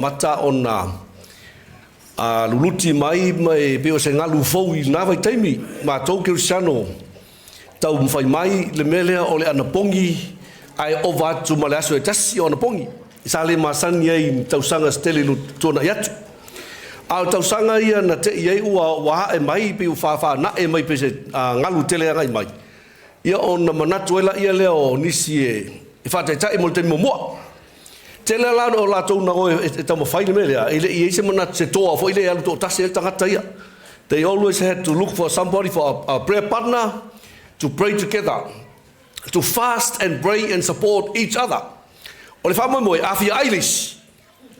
Mata ona luluti mai ma e pei o se galu fou i lena vaitaimi. Matou kerisiano taumafai mai le mea lea o le anapogi ae ova atu ma le aso e tasi o anapogi. Sa le masani ai i tausaga se tele i le tuanai atu. A o tausaga ia na tei ai ua ae mai pei ua faafanae mai pei se galu tele agai mai. Ia ona manatu ai laia lea o nisi e faataitai mo le taimi muamua. Tele la o latou na o e taumafai le mea lea, e le i i ai se manatu, se toa foi lea e alu toatasi ai le tagata ia. They always had to look for somebody, for a prayer partner to pray together, to fast and pray and support each other. O le faamoemoe, a fia ai le isi,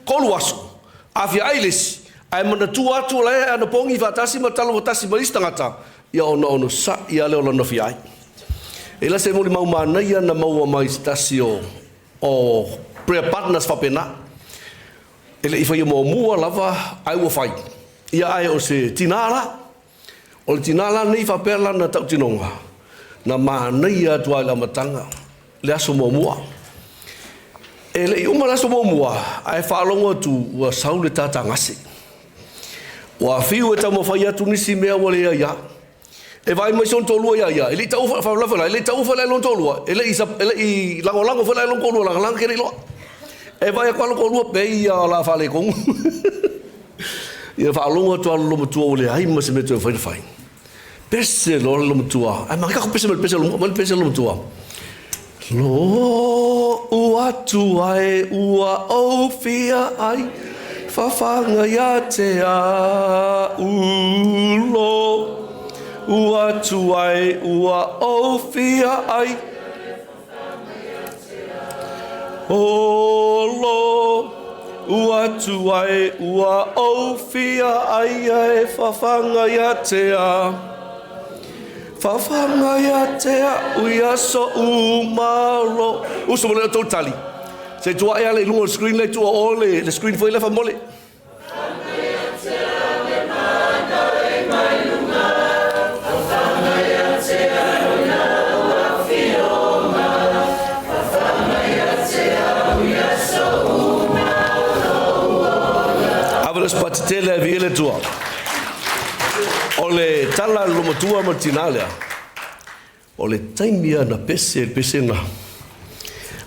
3 aso, a fia ai le isi, ae manatua atu o la e anapogi faatasi ma talo faatasi ma isi tagata, ia ona onosai lava lea o lana fia ai. E la se molimau manaia na maua mai se tasi o o prayer partners faapena. E le i faia muamua lava ae ua fai. Ia ae o se tinā la. O le tinā la nei faapea lana tautinoga, na manaia atu lava i le amataga le aso muamua. E le i uma le aso muamua ae faalogo atu ua sau le tātāgase. Ua fiu e taumafai atu nisi mea ua leai lava. E vaai mai si ona toalua iā ia, e le i taua faalavelave la, e le i taua foi la i lona toalua, e le i e le i lagolago foi la i lona toalua lagalaga ke le i loa. E vaai atu lava lona toalua pei ia o le a faaletonu. Ia faalogo atu lava le loomatua ua leai ma se mea toe mafai ona fai. Pese loa le loomatua, ae magai tatou pese mai le pese a le mai le pese a le loomatua. Lo'u atu ae ua ou fia ai Fafaga ia te a'u Lo'u atu ae ua ou fia ai O lo'u atu ae ua ou fia ai Ae fafaga ia te a'u Fafaga ia te a'u i aso uma lo. Uso mo le tou tali. Se tua e ale i luga o le screen le tua o le le screen foi le famole. Ave le spati tele ai vi le tua. O le tala a le loomatua ma le tinā lea, o le taimi lava na pese ai le pesega,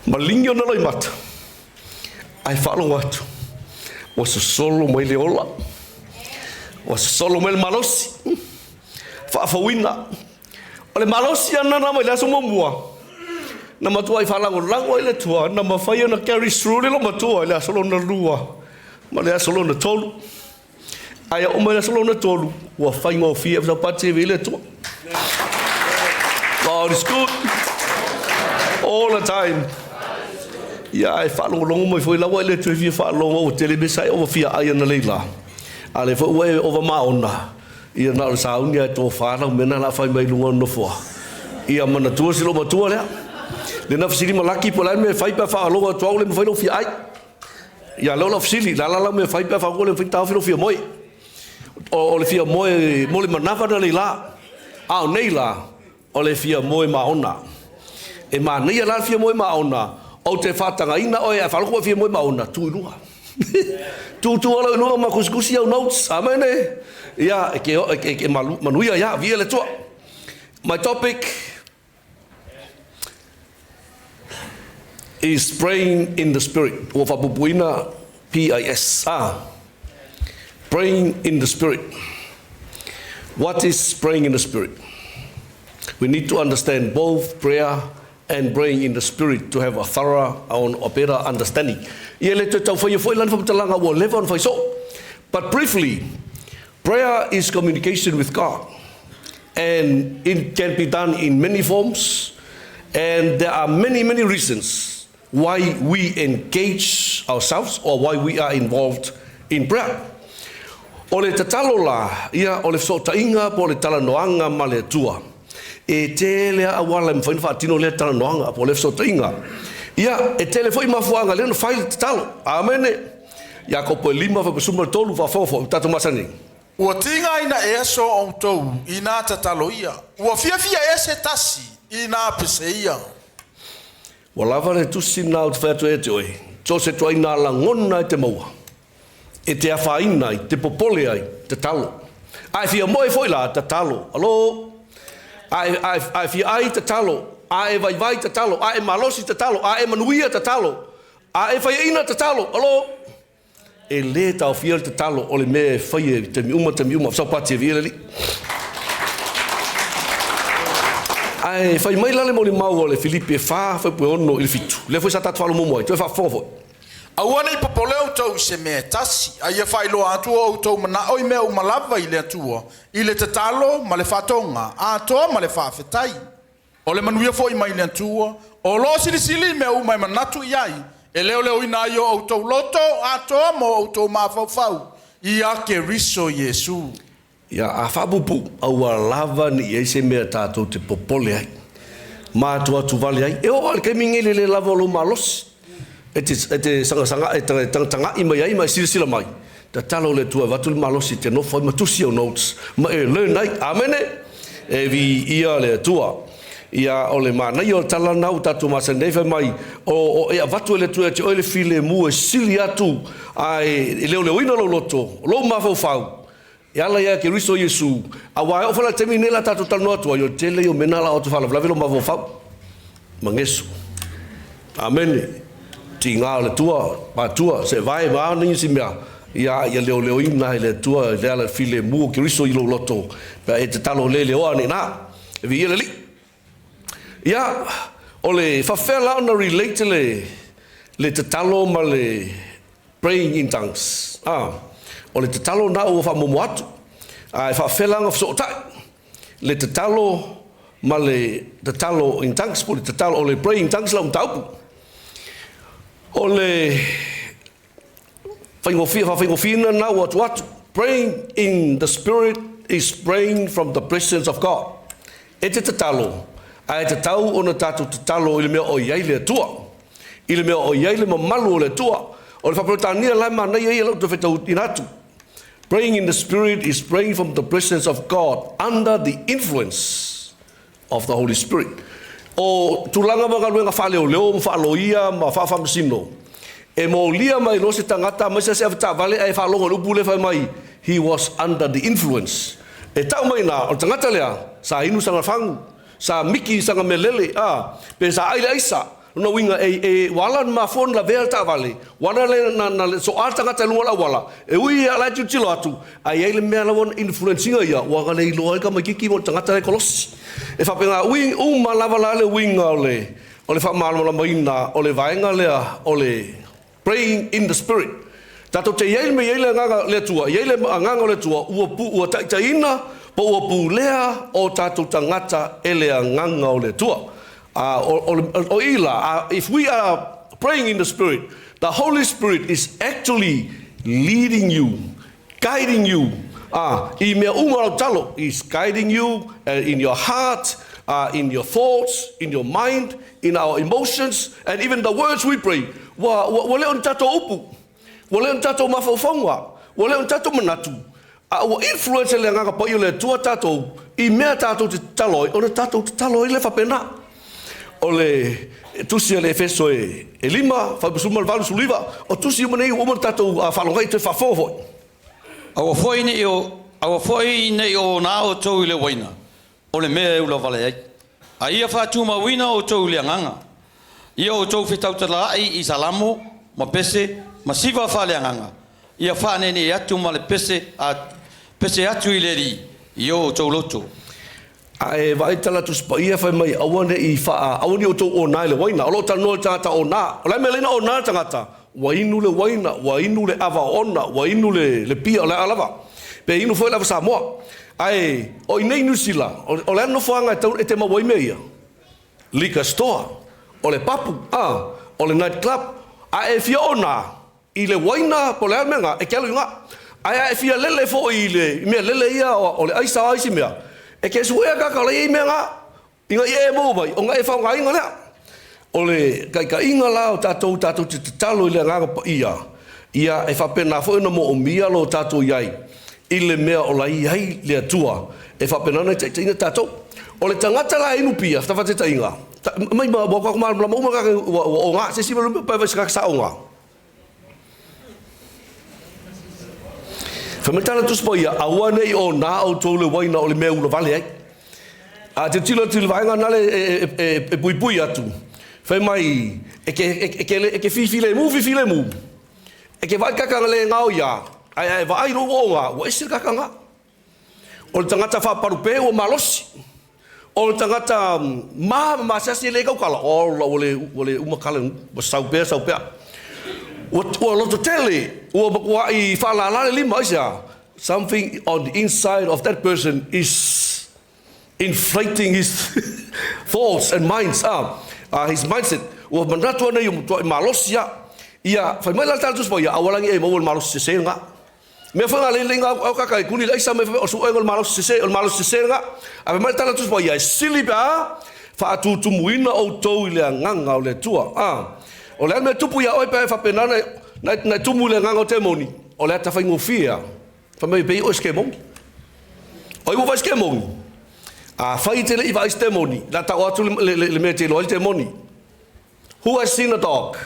maligi ona loimata, ae faalogo atu, ua sosolo mai le ola, ua sosolo mai le malosi, faafouina. O le malosi lava lena mai le aso muamua, na matuai faalagolago ai le Atua, na mafai ona carry through le loomatua i le aso lona lua ma le aso lona tolu. Ae oo mai le aso lona tolu, ua faigofie ave sau pati e le Atua. God is good all the time. Ia ae faalogologo mai foi la ua e le toe fia faalogo ua tele mea sa e ova fia ai ana lei la. A lea foi ua e ova maona, ia na o le sauni ae tofa lau mea na la fai mai luga o le nofoa. Ia manatua si lou matua lea. Le na fesili Malaki po o le a le mea e fai pe a faalogo atu au le mafai lou fia ai. Ia lea o lau fesili, le a la lau mea e fai pe a faapea ua le mafai ona taofi lou fia moe? O le fia moe mo le manava na leila, a o nei la, o le fia moe maona. E manaia la le fia moe maona, ou te faatagaina oe a faalogo ua e fia moe maona, tu i luga. Tu tu alo i luga ma kusikusi au notes. Amene. Ia, e ke, e ke manuia ia, viia le Atua. My topic is praying in the spirit. Ua faapupuina PIS. Ah, praying in the spirit. What is praying in the spirit? We need to understand both prayer and praying in the spirit to have a thorough or a better understanding. Ia le toe taufaia foi lana faamatalaga ua leva ona fai soo. But briefly, prayer is communication with God. And it can be done in many forms. And there are many, many reasons why we engage ourselves or why we are involved in prayer. O le tatalo la, ia, o le fesootaiga po o le talanoaga ma le Atua. E tele a auala e mafai ona faatino lea talanoaga po o lea fesootaiga. Ia, e tele foi mafuaaga lea ona fai le tatalo. Amene. Iakopo e 5 fuaiupu 13 faafofoga foi, ua tatou masani. Ua tigaina ea so outou inā tatalo ia? Ua fiafia ea se tasi inā pese ia? Ua lava le tusi lena ou te fai atu ai ia te oe, so o se ituaiga lagona e te maua. E te afaina ai, te popole ai, tatalo. A e fia moe foi la, tatalo. Alo! A e, a e, a e fia ai, tatalo. A e vaivai, tatalo. A e malosi, tatalo. A e manuia, tatalo. A e faiaina, tatalo. Alo! E lē taofia le tatalo o le mea e faia i taimi uma taimi uma. Saupati e viia le Alii. Ae fai mai la le molimau a le Filipi e 4 fuaiupu e 6 i le 7. Lea foi sa tatou faalomomo ai, toe faafofoga foi. Aua ne i popole outou i se mea e tasi, a ia faailoa atu o outou manao i mea uma lava i le Atua, i le tatalo ma le faatoga, atoa ma le faafetai. O le manuia foi mai le Atua, o lo o silisili i mea uma e manatu i ai, e leoleoina ai o outou loto atoa ma o outou mafaufau ia Keriso Iesu. Ia, a faapuupuu, aua lava ne i i ai se mea tatou te popole ai, ma atuatu vale ai. E oo lava i le taimi lenei i le le lava o lou malosi, e te, e te sangasangaʻi, e te tagatagaʻi mai ai ma e silasila mai, tatalo i le Atua e avatu le malosi e te nofo ai ma tusi au notes ma e learn ai. Amene! E viia le Atua. Ia, o le manaia o le tala lena ua tatou masani ai, fai mai, o, o, e avatu e le Atua ia te oe le filemu e sili atu ae e leoleoina lou loto, lou mafaufau, E ala ia Keriso Iesu, auā e oo foi la i le taimi lenei la tatou talanoa atu ai, o le tele ia o mea na la o atu faalavelave lou mafaufau. Mageso. Amene. Tiga o le Atua, Matua, se vae ma a nisi mea, ia, ia leoleoina e le Atua le ala filemu o Keriso i lou loto, pe a e tatalo le leoa nei na. E viia le Alii. Ia, o le faafefea la ona relate le, le tatalo ma le Praying in tongues. A, o le tatalo na ua faamomo atu, a e faafefea la ona fesootai le tatalo ma le tatalo in tongues, po o le tatalo, o le praying in tongues lau mataupu. O le faigofie, faafaigofieina lena ua atu atu. Praying in the spirit is praying from the presence of God. E te tatalo, ae tatau ona tatou tatalo i le mea o i ai le Atua. I le mea o i ai le mamalu o le Atua. O le Faaperetania la e manaia ia lau toe faitauina atu. Praying in the spirit is praying from the presence of God under the influence of the Holy Spirit. O tulaga ma galuega faaleoleo ma faaloia ma faafaamasino, e molia mai loa se tagata aemaise se avetaavale ae faalogo i le upu lea fai mai, he was under the influence. E tau mai ina, o le tagata lea, sa inu sana fagu, sa miki i sana mea lele, a, pe sa ai le aisa. Lona uiga, e, e, ua ala ona mafua ona lavea le taavale, ua ala le, na, na soa le tagata i luga o le auala, e ui ia la e tilotilo atu, ae i ai le mea la ua influence ina ia, ua le iloa ai tamaititi ma le tagata la e kolosi. E faapena ui, uma lava la le uiga o le, o le faamalamalamaina o le vaega lea o le praying in the spirit. Tatou te i ai le mea e i ai le Agaga le Atua, e i ai le Agaga o le Atua ua pu, ua taitaiina po ua pulea o tatou tagata e le Agaga o le Atua. A o, o, o i la, a, if we are praying in the spirit, the Holy Spirit is actually leading you, guiding you, a, i mea uma lau talo, is guiding you in your heart, in your thoughts, in your mind, in our emotions, and even the words we pray. Ua, ua, ua le o ni tatou upu, ua le o ni tatou mafaufauga, ua le o ni tatou manatu, a ua influence e le Agaga Paia o le Atua tatou i mea tatou te tatalo ai, ona tatou tatalo ai lea faapena. O le tusi a le Efeso e, e 5, 18, 19, o tusi uma nei ua uma ona tatou faalogo ai toe faafofoga foi. Aua foi ne i o, aua foi ne i ona outou i le uaina, o le mea e ulavale ai. A ia faatumauina outou i le agaga, ia outou fetautalaai i salamo ma pese ma siva faaleagaga, ia faaneenee atu ma le pese a pese atu i le Alii i o outou loto. Ae vaai tala Tusi Paia fai mai aua ne i faa, aua ne i outou ona i le uaina. O lo o talanoa i le tagata ona. O le a le mea e ala ai ona ona le tagata? Ua inu le uaina, ua inu le ava oona, ua inu le, le pia, o le a lava. Pe inu foi le ava Samoa. Ae o i nei i Niu Sila, o le a le nofoaga e tau, e te maua ai mea ia? Liquor store, o le papu, a, o le night club. A e fia ona i le uaina po o le a le mea lena, e te alu i ina. Ae a e fia lele foi i le i mea lele ia o le aisa o a isi mea, e te suea tagata o la e i ai mea na, ina ia e maua mai, ona e faaaogaina lea. O le taitaiga la o tatou tatou te tatalo i le Agaga Paia, ia e faapena foi ona moomia lo tatou i ai i le mea o la e i ai le Atua e faapena ona taitaiina tatou. O le tagata la e inu pia, faataitaiga, mai ma ua tatou malamalama uma tagata ua, ua oga, se isi mea pa e se tagata sa oga. Fai mai tala Tusi Paia, Aua ne i onā outou le uaina o le mea e ulavale ai. A tilotilo atu i le vaega nale e puipui atu, fai mai, e ke, e ke, e ke fifilemu fifilemu, e ke vaai kakanga le gao ia, ae a e vaai loa ua oga, ua ese le kakanga. O le tagata faapalupe ua malosi. O le tagata ma ma masiasi e le tautala, ola ua le, ua le uma kala, ua sau pea, sau pea. Ua, ua loto tele, ua matuai faalala le lima, aisea? Something on the inside of that person is inflating his thoughts and minds, his mindset. Ua manatu ana ia matuai malosi a. Ia, fai mai la le tala Tusi Paia, aua la ne i e maua le malosi sese lena. Mea foi nga le nga au kaka e kuni le aisa me o suʻega o le malosi sese, o le malosi sese lena. Ae fai mai le tala Tusi Paia, e sili pe a faatutumuina outou i le agaga o le Atua. O le a le mea e tupu iā oe pe a e faapena na na e tumu i le agaga o temoni, o le ata faigofie a. Fai mai pei oe se kemoni. O ai ua vaai se kemoni? Afai e te le i vaai se temoni, la tau atu le mea e te iloa ai le temoni. Who has seen a dog?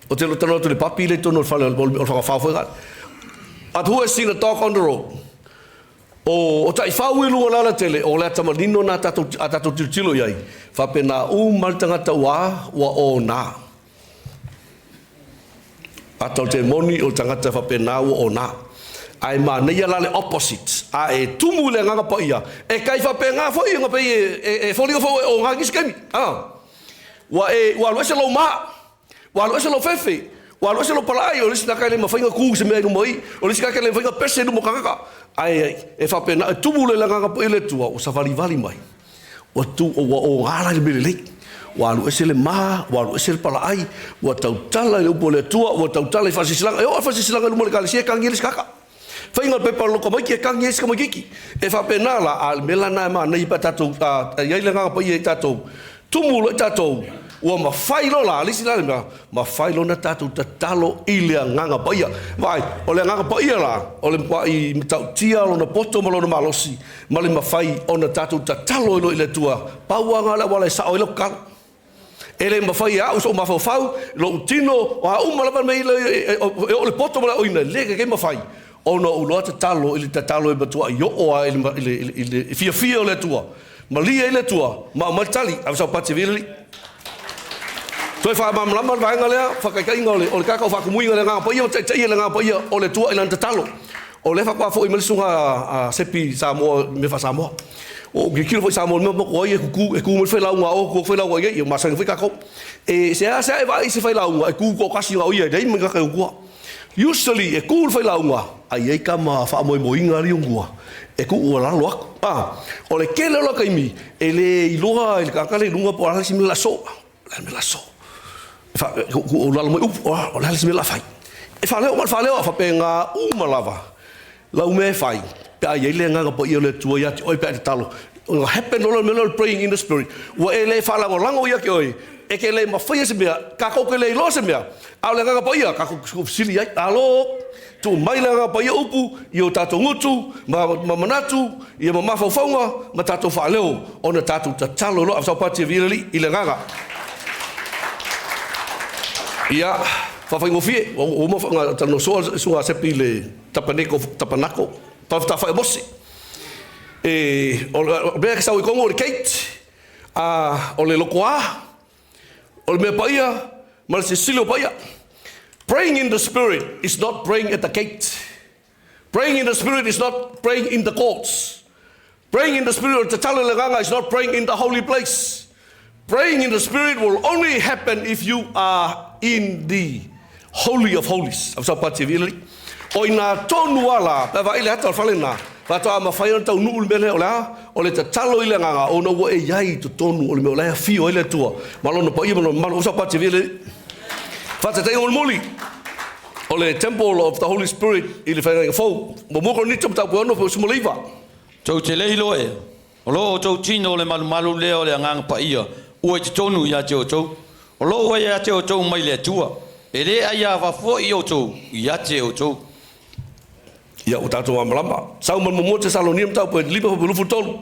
O te tano atu le papi le tonu o le fale o le whakawhao foi ngā. But who has seen a dog on the road? O taifau i luga o le alatele, o le ata manino nā tātou, a tātou tilotilo i ai. Faapena uma le tagata ua, ua ona. Ata o te moni o le tagata faapena ua ona. Ae manaia la le opposite. A e tumu i le agaga paia, e kai faapena foi ona pei e foliga foi ua e ona i nisi taimi. Ua e, ua alu ese lou mā, ua alu ese lou fefe, ua alu ese lou palaai, o le isi tagata e le mafai ona ku i se mea i luma o i, o le isi tagata e le mafai ona pese i luma o tagata. Ae e faapena, e tumu le agaga paia o le Atua, ua savalivali mai, ua tu, ua oga la i le mea lelei. Ua alu ese le mā, ua alu ese le palaai, ua tautala i le upu a le Atua, ua tautala i faasilasilaga. E oo lava i faasilasilaga i luma o le Ekalesia e tagi ai le isi tagata. Faiga o le pepa o le lokomaiki e tagi ai si tamaititi. E faapena la, a o le mea la lena e manaia pe a tatou i ai le agaga paia i tatou, tumu loa i tatou, ua mafai loa la, a le isi la le mea, mafai loa ona tatou tatalo i le agaga paia. Vaai, o le agaga paia la, o le matuai matautia lona poto ma lona malosi, ma le mafai ona tatou tatalo ai loa i le Atua. Pau lava lena o le auala e sao ai lau tatalo. E le mafai e au sou mafaufau, lou tino, o a uma lava mea e oo i le poto ma le aoina, e le kaikai mafai ona ou iloa tatalo i le tatalo e matuai oo lava i le fiafia o le Atua. Malie ai le Atua ma aumai le tali, ave sau pati e viia le Alii. Toe faamalamalama le vaega lea, faataitaiga o le tagata o faatumuina le Agaga Paia ma taitaia le Agaga Paia o le Atua i lana tatalo. O lea faatoa foi mai le susuga a Sepi i Samoa i mea faa-Samoa. Ua ou tilotilo foi i Samoa i le mea matou ai e tutu, e tu mai le failauga a o, tu atu failauga i ai, ia ua masani foi tatou. E seasea e vaai i se failauga e tu toatasi na o ia e leai ma ni tagata i ona tua. Usually e tu le failauga ae i ai tama faamoemoeina alii ona tua e tuu alalo atu. A, o le tele o la taimi e le iloa e le tagata lea i luga po o le a le isi mea o le a soo. O le a le mea o le a soo? Ua lalo mai upu, o le a le isi mea o le a fai? E faaleo ma le faaleo a faapena uma lava lau mea e fai pe a i ai le Agaga Paia o le Atua ia te oe pe a e tatalo. Ona happen loa le mea lea o le praying in the spirit, ua e le faalagolago ia te oe, e te le mafaia se mea, tatou te le iloa se mea, a o le Agaga Paia tatou te fesili ai, alo, tuu mai le Agaga Paia upu i o tatou gutu ma manatu ia ma mafaufauga ma tatou faaleo ona tatou tatalo loa saupati e viia le Alii i le Agaga. Ia, faafaigofie, ua uma ona talanoa soo le susuga a Sepi i le tapaneko, tapanako, tafatafae o Mose. E, o le mea e sau i totonu o le gate, a, o le lotoa, o le mea paia ma le silisili o paia. Praying in the spirit is not praying at the gate. Praying in the spirit is not praying in the courts. Praying in the spirit o le tatalo i le agaga is not praying in the holy place. Praying in the spirit will only happen if you are in the holy of holies. Au sau pati vili. O ina tonu ala, pe vaai le ata o le fale na, faatoa mafai ona taunuu le mea lea o le a? O le tatalo i le agaga ona ua e i ai i totonu o le mea o la e afio ai le Atua ma lona paia ma lona mamalu. Au sau pati vili. Faataitaiga mulimuli. O le Temple of the Holy Spirit i le Faiga Fou. Muamua Korinito mataupu e 6 po o 19. Tou te le iloa ea, o lo outou tino o le malumalu lea o le Agaga Paia ua i totonu ia te outou, o lo o ua ia te outou mai le Atua, e le aiava foi outou ia te outou. Ia, ua tatou malamalama. Sau ma le muamua Tesalonia mataupu e 5 po o 23.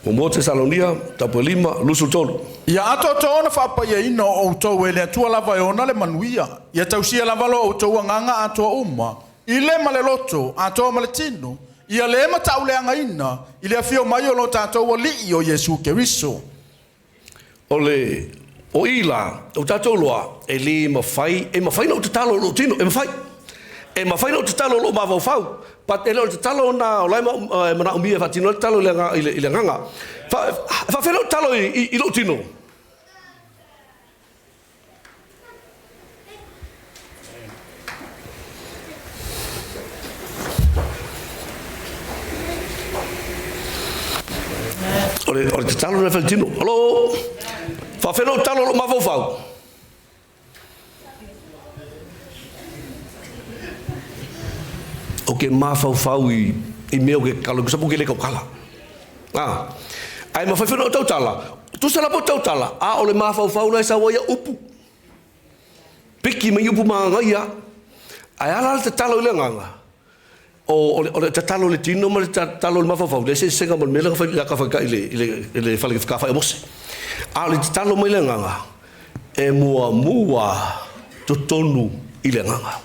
1 Tesalonia, tapu e 5, 23. Ia atoatoa ona faapaiaina o outou e le Atua lava e ona le manuia. Ia tausia lava lo outou agaga atoa uma, i le ma le loto, atoa ma le tino, ia le matauleagaina i le afio mai o lo tatou Alii o Iesu Keriso. O le o i la, o tatou loa, e le mafai, e mafai na ou tatalo i lou tino, e mafai. E mafai na ou tatalo i lou mafaufau, but e le o le tatalo na o la e manaomia e faatino ai le tatalo i le agaga. E faafefea na ou tatalo i lou tino? O le, o le tatalo le faitino. Alo, faafelo talo lo mafaufau. O ke mafaufau i, i mea o ke kalo, kusa ke le kaukala. Ah. Ai mafai foi ona ou tautala, tusa la po tautala, a o le mafaufau la e sau ai ia upu. Piki mai upu magaia. Ae a la le tatalo i le agaga? O, o, le, o le tatalo i le tino ma le tatalo i le mafaufau, le eseesega ma le mea lea na fai, la ka faikai i le, i le, i le fale fai o Mose. A o le tatalo mai le agaga, e muamua totonu i le agaga.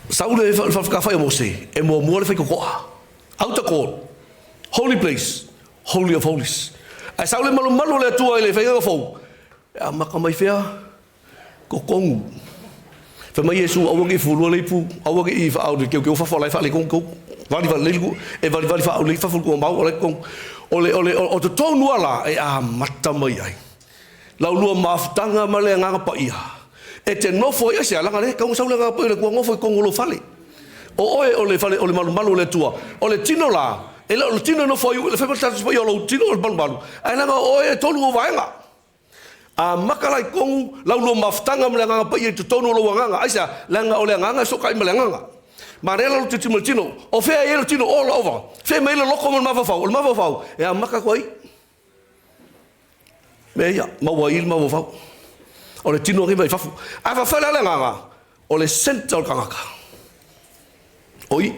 Sau le fale o Mose, e muamua le faikokoa. Outer court, holy place, holy of holies. Ae sau le malumalu o le Atua i le faiga fou, e amata mai fea? Totonu. Fai mai Iesu, aua ne i fulua le ipu, aua ne i faao i le keukeu fafo, o la e faaletonu tou. Vali vali le e valivali faaau i fafo le tuamau, o la e totonu. O le, o le, o totonu lava la e amata mai ai. Laulua mafutaga ma le Agaga Paia e te nofo ai. Aisea? Leaga le tatau ona sau le Agaga Paia o le Atua nofo i totonu o lou fale. O oe o le fale, o le malumalu o le Atua. O le tino la, e le o le tino e nofo ai, le fai mai le tatou Paia o lou tino o le malumalu, ae leaga o oe e tolu ou vaega. Amata la i totonu laulua mafutaga ma le Agaga Paia i totonu o lou agaga. Aisea? Leaga o le agaga e fesootai ma le agaga. Manaia la lou tilotilo ma le tino. O fea e i ai le tino? All over. Fea mai ai le loto ma le mafaufau? O le mafaufau e amata atu ai mea ia, maua ai le mafaufau. O le tino nei mai fafo. Ae faafefea la le agaga? O le centre o le tagata. O i.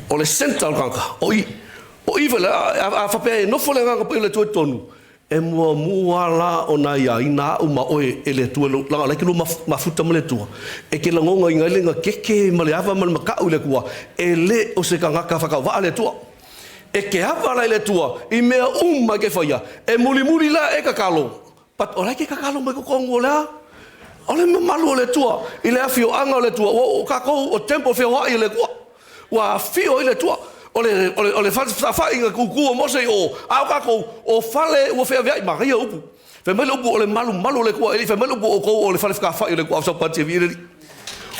O le centre o le tagata. O i. O i foi la, a faapea e nofo le agaga paia o le Atua i totonu, e muamua la ona aiaina au ma oe e le Atua, leaga o la e te lua mafuta ma le Atua. E te lagonaina ai le gakeke ma le ava ma le makaʻu i le Atua, e le o se tagata faatauvaa le Atua. E te ava la i le Atua i mea uma e te faia, e mulimuli la e tatalo, but o la e te tatalo mai totonu o le a? O le mamalu o le Atua, i le afioaga o le Atua, ua o tatou o temple feoai o le Atua, ua afio ai le Atua. O le, o le, o le fale tutu o Mose i o, a o tatou, o fale ua feaveai, manaia upu. Fai mai le upu o le malumalu o le Atua, e le i fai mai le upu o outou o le fale fekafaai o le Atua, au le Alii.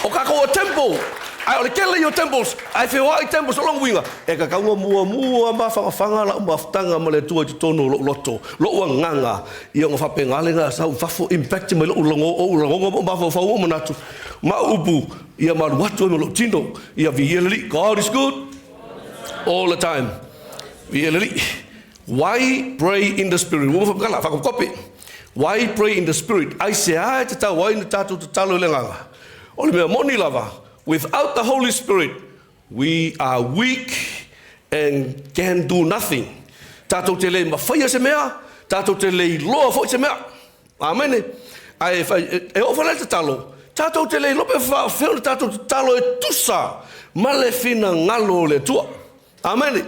O tatou o temple, ae o le tele ia o temples, ae feoai temples, o lona uiga, e tatau ona muamua mafanafana lau mafutaga ma le Atua i totonu o lou loto, lou agaga, ia ona faapena lea ona sau i fafo impact mai lou ou lagona ma ou mafaufau ma ou manatu ma au upu, ia ma alu atu ai ma lou tino, ia viia le Alii. God is good all the time. Viia le Alii. Why pray in the spirit? Ua whakakala, whakakope. Why pray in the spirit? Aisea e tatau ai na tatou tatalo i le agaga? O le mea moni lava, without the Holy Spirit, we are weak and can do nothing. Tatou te le mafaia se mea, tatou te le iloa foi se mea. Amene. Ae e oo foi la i le tatalo, tatou te le iloa pe faafefea ona tatou tatalo e tusa ma le finagalo o le Atua. Amene.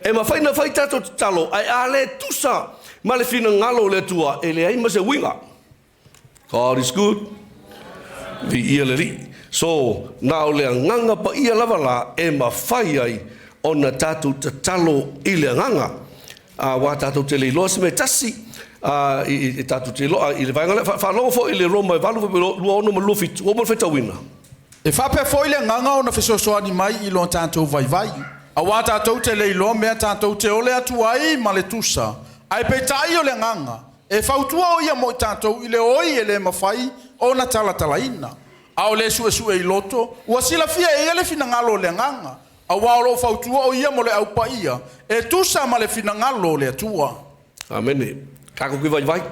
E mafai ona fai tatou tatalo, ae a le tusa ma le finagalo o le Atua, e leai ma se uiga. God is good. Viia le Alii. So, na o le Agaga Paia lava la e mafai ai ona tatou tatalo i le Agaga. Aua tatou te le iloa se mea e tasi, i, tatou te iloa i le vaega lea. Faalogo foi i le Roma e 8, 26 ma le 27, ua uma ona faitauina. E faapea foi le agaga ona fesoasoani mai i lo tatou vaivai, auā tatou te le iloa mea tatou te ole atu ai ma le tusa, ae peitai o le agaga e fautua o ia mo i tatou i le oi e le mafai ona talatalaina. A o le suesue i loto, ua silafia e ia le finagalo o le agaga, auā o lo o fautua o ia mo le Au Paia, e tusa ma le finagalo o le Atua. Amene. Tatou te vaivai,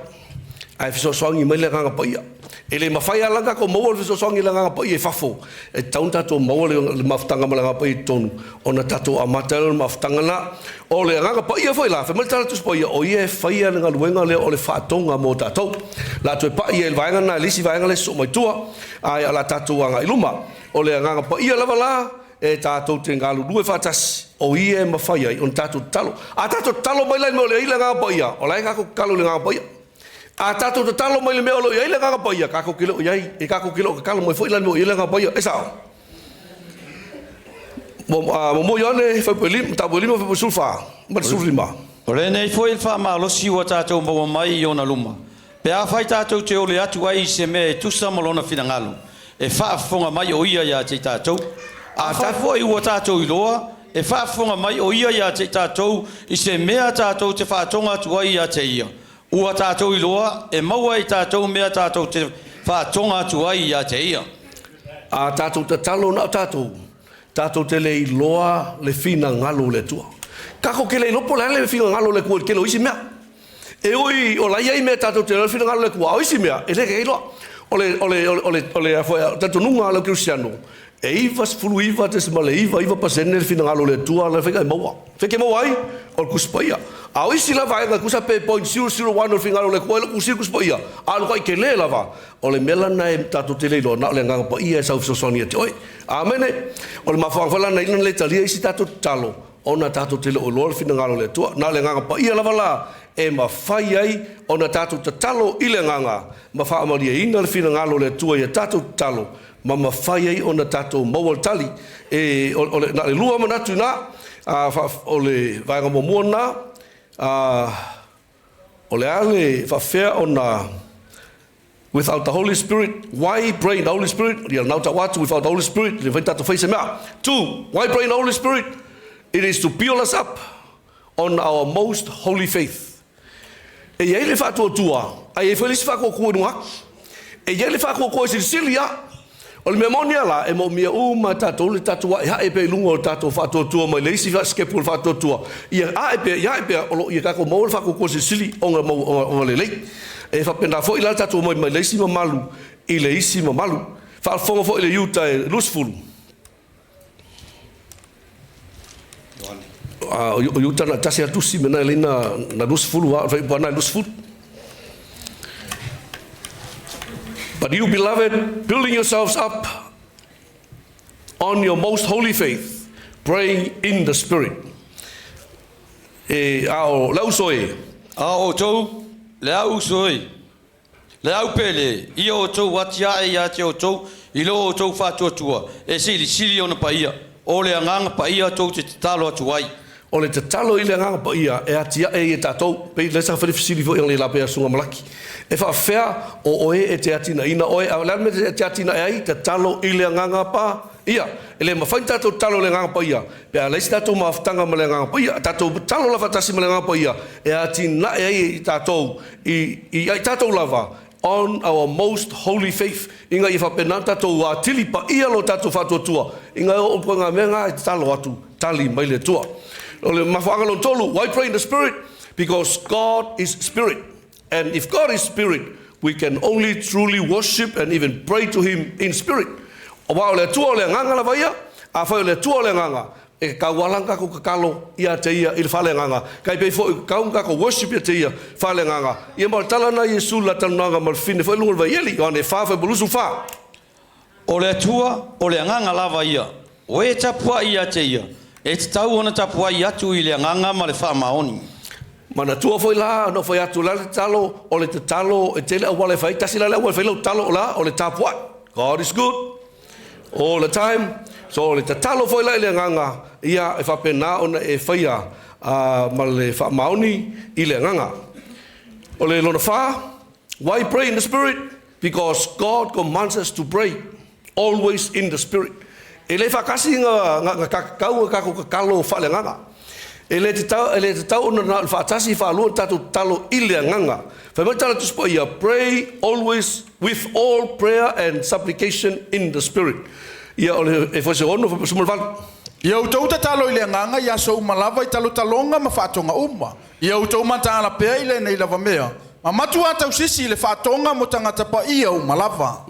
ae fesoasoani mai le Agaga Paia. E le mafai lava la ona tatou maua le fesoasoani i le Agaga Paia i fafo, e tatau ona tatou maua le mafutaga ma le Agaga Paia i totonu ona tatou amata ai lea o le mafutaga lena. O le Agaga Paia foi la, fai mai le Tala Tusi Paia, o Ia e faia le galuega lea o le faatoga mo tatou. O le a toe pai i ai i le vaega lena i le isi vaega lea e sosoo mai tua, ae o le a tatou agai i luma. O le Agaga Paia lava la e tatou te galulue faatasi, o Ia e mafai ai ona tatou tatalo. A tatou tatalo mai la i le mea o le i ai le Agaga Paia, o la e tatou tatalo i le Agaga Paia. A tatou tatalo mai i le mea o lo o i ai le Agaga Paia, tatou te le o i ai, e tatou te le o tatalo mai foi la i le mea o i ai le Agaga Paia. E sao? Muamua Ioane, mataupu e 5, fuaiupu 14 ma le 15. O lenei foi le faamalosi ua tatou maua mai i ona luma, pe afai tatou te ole atu ai i se mea e tusa ma lona finagalo, e faafofoga mai o ia ia te i tatou. Afai foi ua tatou iloa, e faafofoga mai o ia ia te i tatou i se mea tatou te faatoga atu ai ia te ia, ua tatou iloa, e maua e i tatou mea tatou te faatoga atu ai ia te ia. A tatou tatalo na o tatou, tatou te le iloa le finagalo o le Atua. Tatou te le iloa po o le a le finagalo o le Atua i le tele o isi mea. E ui o la e i ai mea tatou te iloa le finagalo o le Atua, a o isi mea, e le iloa. O le, o le, o le, o le, o le talitonuga a le kerisiano, e 99.99% le finagalo o le Atua la e fai e maua. Fai ke maua ai, o le Tusi Paia. A o isi la vaega tusa pe 0.001 o le finagalo o le Atua, e le o tusia i le Tusi Paia, a o le matua tele lava. O le mea lena e tatou te le iloa, na o le Agaga Paia e sau fesoasoani ia te oe. Amene. O le mafuaaga foi la na ala ai ona le talia isi tatou tatalo, ona tatou te le o iloa le finagalo o le Atua. Na o le Agaga Paia lava la e mafai ai ona tatou tatalo i le Agaga ma faamalieina le finagalo o le Atua i a tatou tatalo ma mafai ai ona tatou maua le tali. E, o, o le, na o le lua manatu i ina, a, o le vaega muamua lena, a, o le a le faafefea ona Without the Holy Spirit, why pray in the Holy Spirit? Ia lena ua tau atu, without the Holy Spirit, le mafai ona tatou fai se mea. Two, why pray in the Holy Spirit? It is to build us up on our most holy faith. E i ai le faatuatua, ae i ai foi le isi faatuatua i luga atu. E i ai le faatuatua e silisili lava. O le mea moni lava la, e moomia uma e tatou le tatou aeae pea i luga o le tatou faatuatua mai le isi sitepu o le faatuatua, ia ae pea, ia ae pea, o lo o ia tatou maua le faatuatua silisili ona, ona lelei. E faapena foi la le tatou omai mai le isi mamalu i le isi mamalu. Faafofoga foi i le Iuta e 20. O Iuta na tasi a tusi mena e leina na 20 a, o le fuaiupu lava lena e 20. But you beloved, building yourselves up on your most holy faith, praying in the Spirit. E, a o le uso e. A o outou, le au uso e, le au pele, ia outou atiae ia te outou i lo outou faatuatua, e silisili ona paia, o le Agaga Paia tou te tatalo atu ai. O le tatalo i le Agaga Paia e atiae ai e tatou, pei lea sa fai le fesili foi analeila pei a Susuga Malaki, e faafefea o oe e te atinaeina oe, a o le a le mea e te atinae ai? Tatalo i le Agaga Paia. E le mafai ona tatou tatalo i le Agaga Paia pe a leai se tatou mafutaga ma le Agaga Paia. Tatou tatalo la faatasi ma le Agaga Paia e atinae ai i tatou i i tatou lava on our most holy faith, ina ia faapena ona tatou atili paia lo tatou faatuatua ina ia oo atu ngā mea ngā e tatalo atu, tali mai le Atua. O le mafuaaga lona tolu, why pray in the spirit? Because God is spirit and if God is spirit we can only truly worship and even pray to him in spirit. Aua o le Atua o le agaga lava ia, afai o le Atua o le agaga, E tatau lava la ona tatou tatalo ia te Ia i le faaleagaga, kai pei foi e tatau ona tatou worship ia te Ia faaleagaga. Ia ma o le tala lena a Iesu i le la talanoaga ma le fafine foi i luga o le vaieli, Ioane 4, fuaiupu 24. O le Atua, o le Agaga lava ia, o e tapuai ia te Ia, e tatau ona tapuai atu i le Agaga ma le faamaoni. Manatua foi la ona ou fai atu, o le a le tatalo? O le tatalo e tele auala e fai ai, tasi la le auala e fai ai lau tatalo, o le a? O le tapuai. God is good. All the time. So o le tatalo foi la i le agaga, ia e faapena ona e faia ma le faamaoni i le agaga. O le lona fa, why pray in the spirit? Because God commands us to pray always in the spirit. E le faatasi nga kakau nga tatou tatalo faaleagaga. E le tatau, e le tatau ona na o le faatasi faalua ona tatou tatalo i le agaga. Fai mai le tala Tusi Paia, pray always with all prayer and supplication in the spirit. Ia o le Efeso 6 18. Ia outou tatalo i le agaga i aso uma lava i talotaloga ma faatoga uma. Ia outou mataala pea i lenei lava mea, Ma matuā tausisi i le faatoga mo tagata paia uma lava.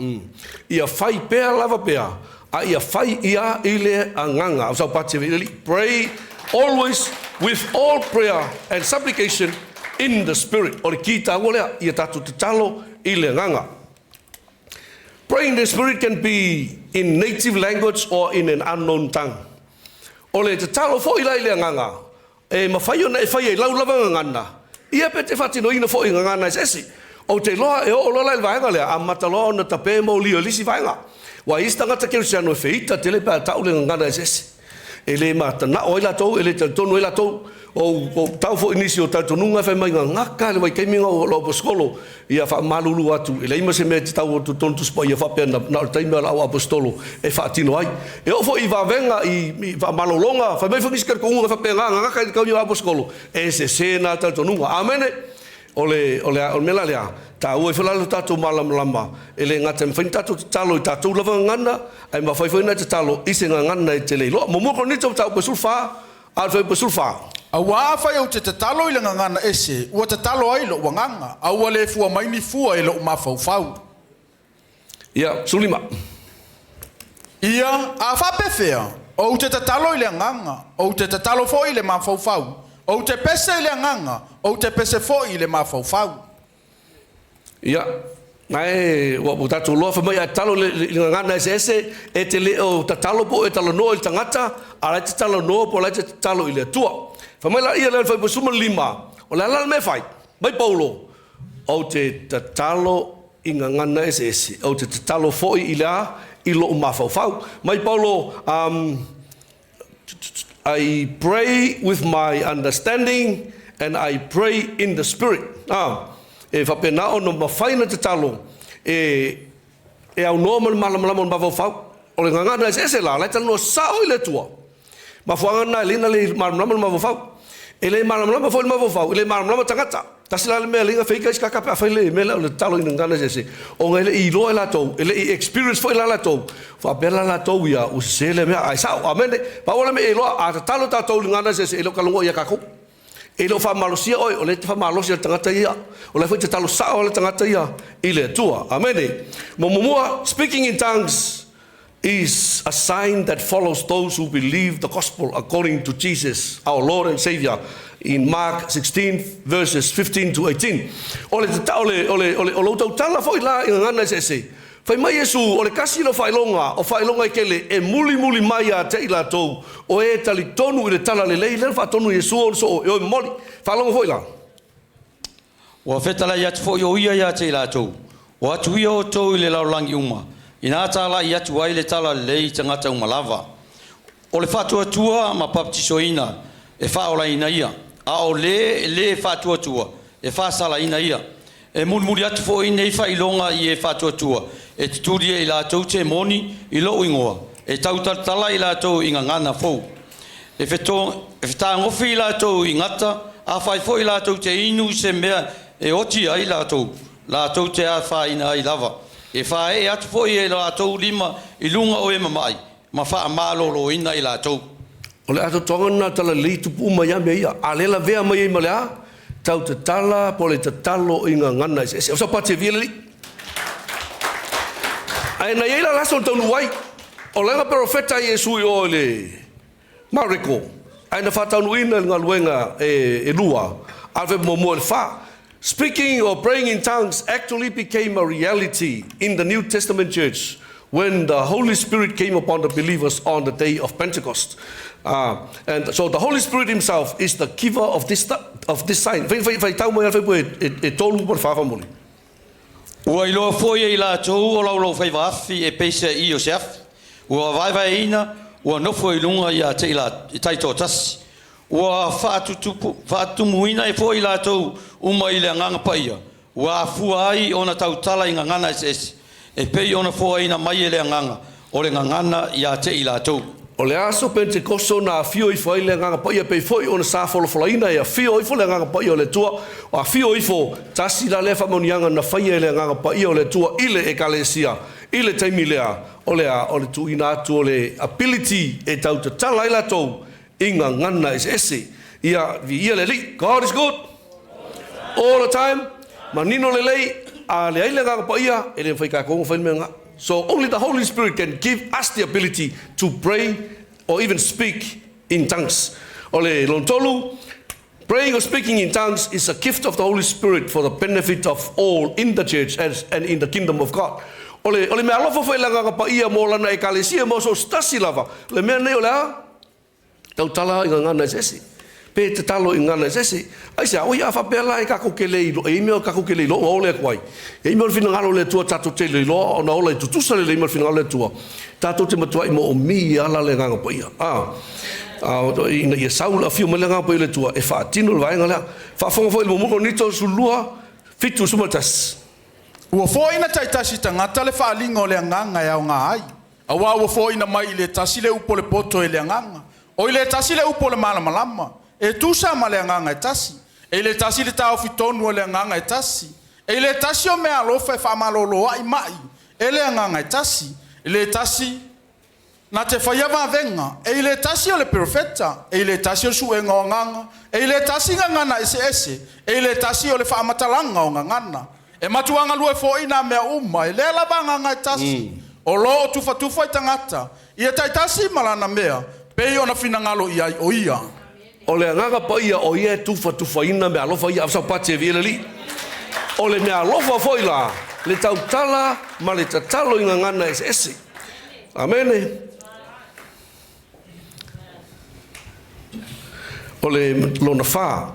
Ia fai pea lava pea, a ia fai ia i le agaga. O sau pati e alii. Pray always with all prayer and supplication in the Spirit. O le ki taua lea, ia tatou tatalo i le agaga. Praying in the Spirit can be in native language or in an unknown tongue. O le tatalo foi la i le agaga, e mafai ona e faia i lau lava gagana, ia pe te faatinoina foi i gagana eseese. Ou te iloa e oo loa la i le vaega lea, amata loa ona tape moli o le isi vaega. Ua i ai isi tagata kerisiano e feita tele pe a tau le gagana eseese. E le matanao ai latou, e le talitonu ai latou. Ou ou tau foi i nisi o talitonuga e fai mai gagaka le vaitaimi na o lau aposetolo. Ia faamalulu atu, e leai ma se mea e te tau atu totonu Tusi Paia faapea na na o le taimi o lau aposetolo e faatino ai. E oo foi i vavega i i faamalologa, fai mai foi nisi talitonuga faapena, gagaka i le taimi o aposetolo, e sese na talitonuga. Amene. O le, o le, o le mea la lea, taua ai foi la lo tatou malamalama, e le gata e mafai ona tatou tatalo i tatou lava gagana, ae mafai foi ona e tatalo i se gagana e te le iloa. Muamua Korinito mataupu e 14, a o le fuaiupu e 14. Auā afai ou te tatalo i le gagana ese, ua tatalo ai lo'u agaga, a ua le fua mai ni fua i lo'u mafaufau. Ia, 15. Ia, a faapefea, ou te tatalo i le agaga, ou te tatalo foi i le mafaufau, ou te pese i le agaga, ou te pese foi i le mafaufau. Ia, ae ua ua tatou iloa fai mai a tatalo i le gagana eseese, e te le o tatalo po o e talanoa i le tagata, a o la e te talanoa po o la e te tatalo i le Atua. Fai mai la ia lea i le fuaiupu 15, o le a la le mea e fai? Mai Paulo, Ou te tatalo i gagana eseese, ou te tatalo foi i le a? I lou mafaufau. Mai Paulo, um, I pray with my understanding and I pray in the spirit. Ah, e faapena ona mafai ona tatalo e e aunoa ma le malamalama o le mafaufau. O le gagana eseese la, la e talanoa sao i le Atua. Mafuaaga lena e lei na le malamalama le mafaufau. E le malamalama foi le mafaufau, e le malamalama tagata. Tasi la le mea e lei na feika isi kaka pe afai le mea lea o le tatalo ina gagana eseese, ona e le i iloa e latou, e le i experience foi la latou, faapea la latou ia ua sese lea mea, ae sao. Amene. Pau o le mea e iloa, a tatalo tatou i le gagana eseese, e le o talanoa ia tatou. E le o faamalosia oe, o lea e te faamalosi e le tagata ia. O la foi e tatalo sao le tagata ia i le Atua. Amene. Muamua, speaking in tongues is a sign that follows those who believe the gospel according to Jesus, our Lord and Savior, in Mark 16 verses 15 to 18. O le, o le, o le, o le, o lou tautala foi la i gagana eseese, fai mai Iesu, o le kasi lea o faailoga, o faailoga e tele, e mulimuli mai ia te i latou, o e talitonu i le tala lelei, lea na faatonu Iesu ona soo e oe momoli. Faalogo foi la. Ua fetalai atu foi o ia ia te i latou, O atu ia outou i le lalolagi uma, ina talai atu ai le tala lelei i tagata uma lava. O le faatuatua ma papatisoina e faaolaina ia, a o le e lē faatuatua e faasalaina ia. E mulimuli atu foi nei faailoga i e faatuatua, e tutuli e i latou temoni i lou igoa, e tautalatala i latou i gagana fou. E fetagofi i latou i gata, afai foi latou te inu i se mea e oti ai latou, latou te afaina ai lava. E faaee atu foi e latou lima i luga o e mama'i, ma faamaloloina i latou. O le atoatoaga lena talalelei tupu uma ia mea ia, a lea lavea mai ai ma le a? Tau tatala po o le tatalo i gagana eseese. O sau pati e via le alii. Ae na i ai la le aso na taunuu ai, o lana perofeta Iesu i o i le Mareko, ae na faataunuuina i le galuega e, e lua, a o le muamua i le fa. Speaking or praying in tongues actually became a reality in the New Testament church when the Holy Spirit came upon the believers on the day of Pentecost. And so the Holy Spirit himself is the giver of this, of this sign. Fai, fai, fai tau mai ala fai e, e, e tolu po le wha whamoli. Ua iloa foi e i latou o laulaufaiva afi e peiseai o se afi, ua vaevaeina, ua nofo i luga ia te i taitoatasi. Ua faatutumuina ai foi i latou uma i le Agaga Paia, ua afua ai ona tautala i gagana eseese, e pei ona foaina mai e le Agaga o le gagana ia te i latou. O le aso Pentekoso na afio ifo ai le Agaga Paia pei foi ona sa folafolaina e afio ifo le Agaga Paia o le Atua, o afio ifo, tasi la lea faamanuiaga na faia e le Agaga Paia o le Atua i le Ekalesia i le taimi lea, o le a? O le tuuina atu o le ability e tau tatala ai latou i gagana eseese. Ia, viia le Alii. God is good all the time. Manino lelei, a leai le Agaga Paia, e le mafai kākou ona fai le mea lena. So only the Holy Spirit can give us the ability to pray or even speak in tongues. O le lona tolu, praying or speaking in tongues is a gift of the Holy Spirit for the benefit of all in the church as and in the kingdom of God. O le, o le mea alofa foi le Agaga Paia mo lana Ekalesia mo so o se tasi lava. O le mea lenei o le a? Tautala i gagana eseese. Pe tatalo i gagana eseese. Aisea? Oi a faapea la e kakou ke le iloa, e i ai mea kakou ke le iloa ua ole atu ai. E i ai mea o le finagalo o le Atua tatou te le iloa ona ola i tutusa lelei ma le finagalo o le Atua. Tatou te matuai moomia ala le Agaga Paia. A, a, ina ia sau le afio mai le Agaga Paia o le Atua e faatino le vaega lea. Faafofoga foi i le muamua Korinito 12, 71. Ua foaiina taitasi tagata le faaaliga o le Agaga e aoga ai, auā ua foaiina mai i le tasi le upu o le poto e le Agaga, o i le tasi le upu o le malamalama, e tusa ma le Agaga e tasi, e i le tasi le taofi tonu a le Agaga e tasi, e i le tasi o meaalofa e faamalōlōaʻi maʻi e le Agaga e tasi, i le tasi na te faia vavega, e i le tasi o le perofeta, e i le tasi o le suega o agaga, e i le tasi gagana eseese, e i le tasi o le faamatalaga o gagana. E matuā galue foʻi nā mea uma, e lea lava agaga e tasi, o lo o tufatufa i tagata, ia taitasi ma lana mea, pei ona finagalo i ai o ia. O le Agaga Paia o ia e tufatufaina meaalofa ia. Avesau pati e viia le Alii. O le meaalofa foi la, le tautala ma le tatalo i gagana eseese. Amene. O le lona fa.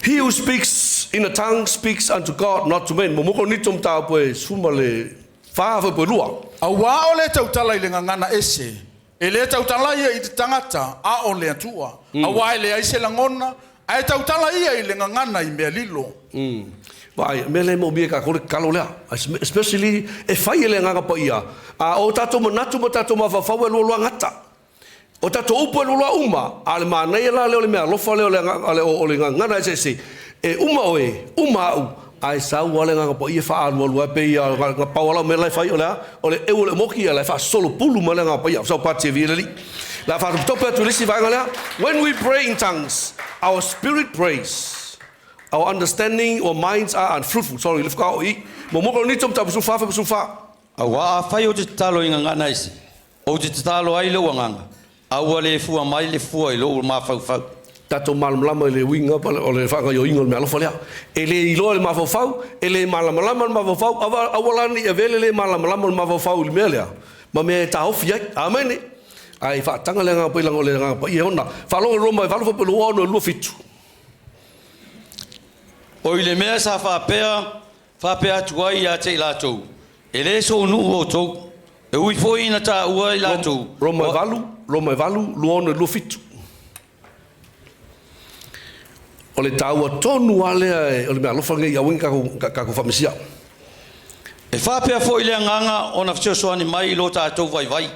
He who speaks in a tongue speaks unto God, not to men. Muamua Korinito mataupu e 14 fuaiupu e 2. Auā o le tautala i le gagana ese, e lē tautala ia i le tagata, a o le Atua, auā e leai se lagona, ae tautala ia i le gagana i mea lilo. Vaai, mea lea e moomia e kākou le tatalo lea. Especially e fai e le Agaga Paia, a o tatou manatu ma tatou mafaufau e lualua gata. O tatou upu e lualua uma, a o le manaia la lea o le meaalofa lea o le agaga o le gagana eseese, e uma oe, uma au, ae sau lava le Agaga Paia faaalualu ai pei lava na pau lava lau mea la e fai o le a? O le eu o le omoki ia la e faasolopulu mai le Agaga Paia. Sau pati e viia le Alii. La faatopetope atu i le isi vaega lea. When we pray in tongues, our spirit prays. Our understanding or minds are unfruitful. Sorry, le whakaao i. Muamua Korinito mataupu 14 fuaiupu 14. Auā afai ou te tatalo i gagana ese, ou te tatalo ai i lou agaga, a ua le fua mai le fua i lou mafaufau. Tatou malamalama i le uiga o le faagaoioiga o le meaalofa lea. E le iloa e le mafaufau, e le malamalama le mafaufau, aua la ne i avea le le malamalama o le mafaufau i le mea lea, ma mea e taofi ai. Amene. Ae faataga le Agaga Paia leaga o le Agaga Paia e ona. Faalogo i Roma e 8 fuaiupu 26 27. O i le mea sa faapea, faapea atu ai ia te i latou, E lē sou nuu outou, e ui foi ina taua i latou. Roma e 8, Roma e 8, 26 27. O le taua tonu lava lea o le meaalofa lenei aua ne i tatou faamisia. E faapea foi le Agaga ona fesoasoani mai i lo tatou vaivai,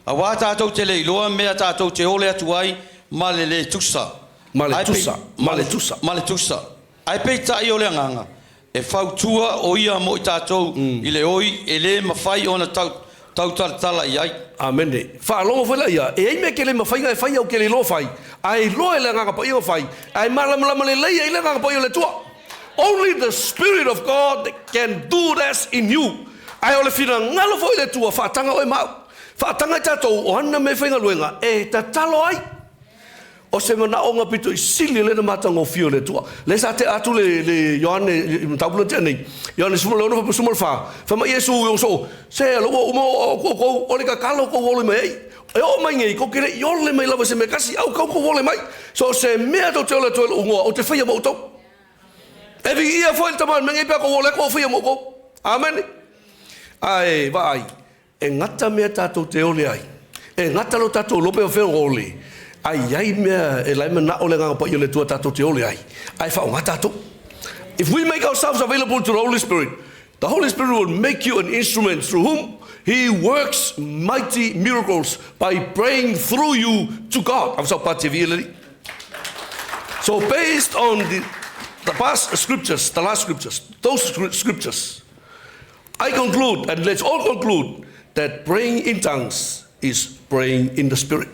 auā tatou te le iloa mea tatou te ole atu ai ma le lē tusa. Ma le tusa, ma le tusa. Ma le tusa. Ae peitai o le Agaga, e fautua o ia mo i tatou i le oi e lē mafai ona tautalatala i ai. Amene. Faalogo foi laia, e ai mea ke le mafai ona e faia ou ke le iloa fai, ae iloa e le Agaga Paia ona fai, ae malamalama lelei ai le Agaga Paia o le Atua. Only the Spirit of God can do this in you. Ae o le finagalo foi o le Atua, faataga oe ma au. Faataga i tatou o ana mea faigaluega e tatalo ai. O se manaoga pito i sili lea na matagofie o le Atua. Lea sa tea atu le, le Ioane i mataupu lea na tea nei. Ioane 16 14. Fai mai Iesu i ou se lo ua uma o outou o le tatalo tou ole mai ai. E oo mai nei, tou te le i ole mai lava i se mea tasi, a ua tatau tou ole mai. So o se mea tou te ole atu ai i lou igoa, ou te faia mo outou. E viia foi le Tama o le mea nei pe a tou ole atu, ou faia mo outou. Amene. Ae vaai, e gata mea tatou te ole ai. E gata lo tatou iloa pe o fea o ole. Ae i ai mea e la e manao le Agaga Paia o le Atua tatou te ole ai, ae faaaoga tatou. If we make ourselves available to the Holy Spirit, the Holy Spirit will make you an instrument through whom He works mighty miracles by praying through you to God. So based on the past scriptures, the last scriptures, those scriptures, I conclude, and let's all conclude, that praying in tongues is praying in the Spirit.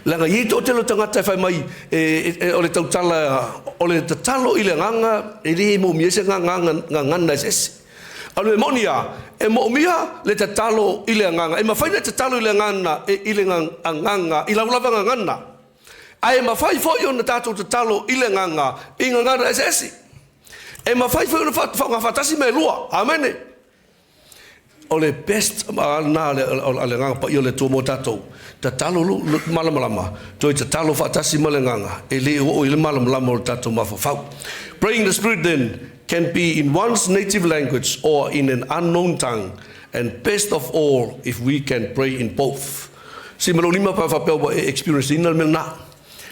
Leaga e i ai toatele o tagata e fai mai e, o le tautala, o le tatalo i le agaga, e le moomia ai se gagana eseese. A o le mea moni lava, e moomia le tatalo i le agaga. E mafai ona e tatalo i le agaga, i le agaga, i lau lava gagana. Ae mafai foi ona tatou tatalo i le agaga i gagana eseese. E mafai foi ona faaaoga faatasi mea e lua. Amene. O le best lena a le Agaga Paia o le Atua mo tatou. Tatalo lo malamalama, toe tatalo faatasi ma le agaga, e le oo i le malamalama o le tatou mafaufau. Praying the Spirit then can be in one's native language or in an unknown tongue, and best of all if we can pray in both. Si ma lou lima pa faapea ua e experience ina le mea lena.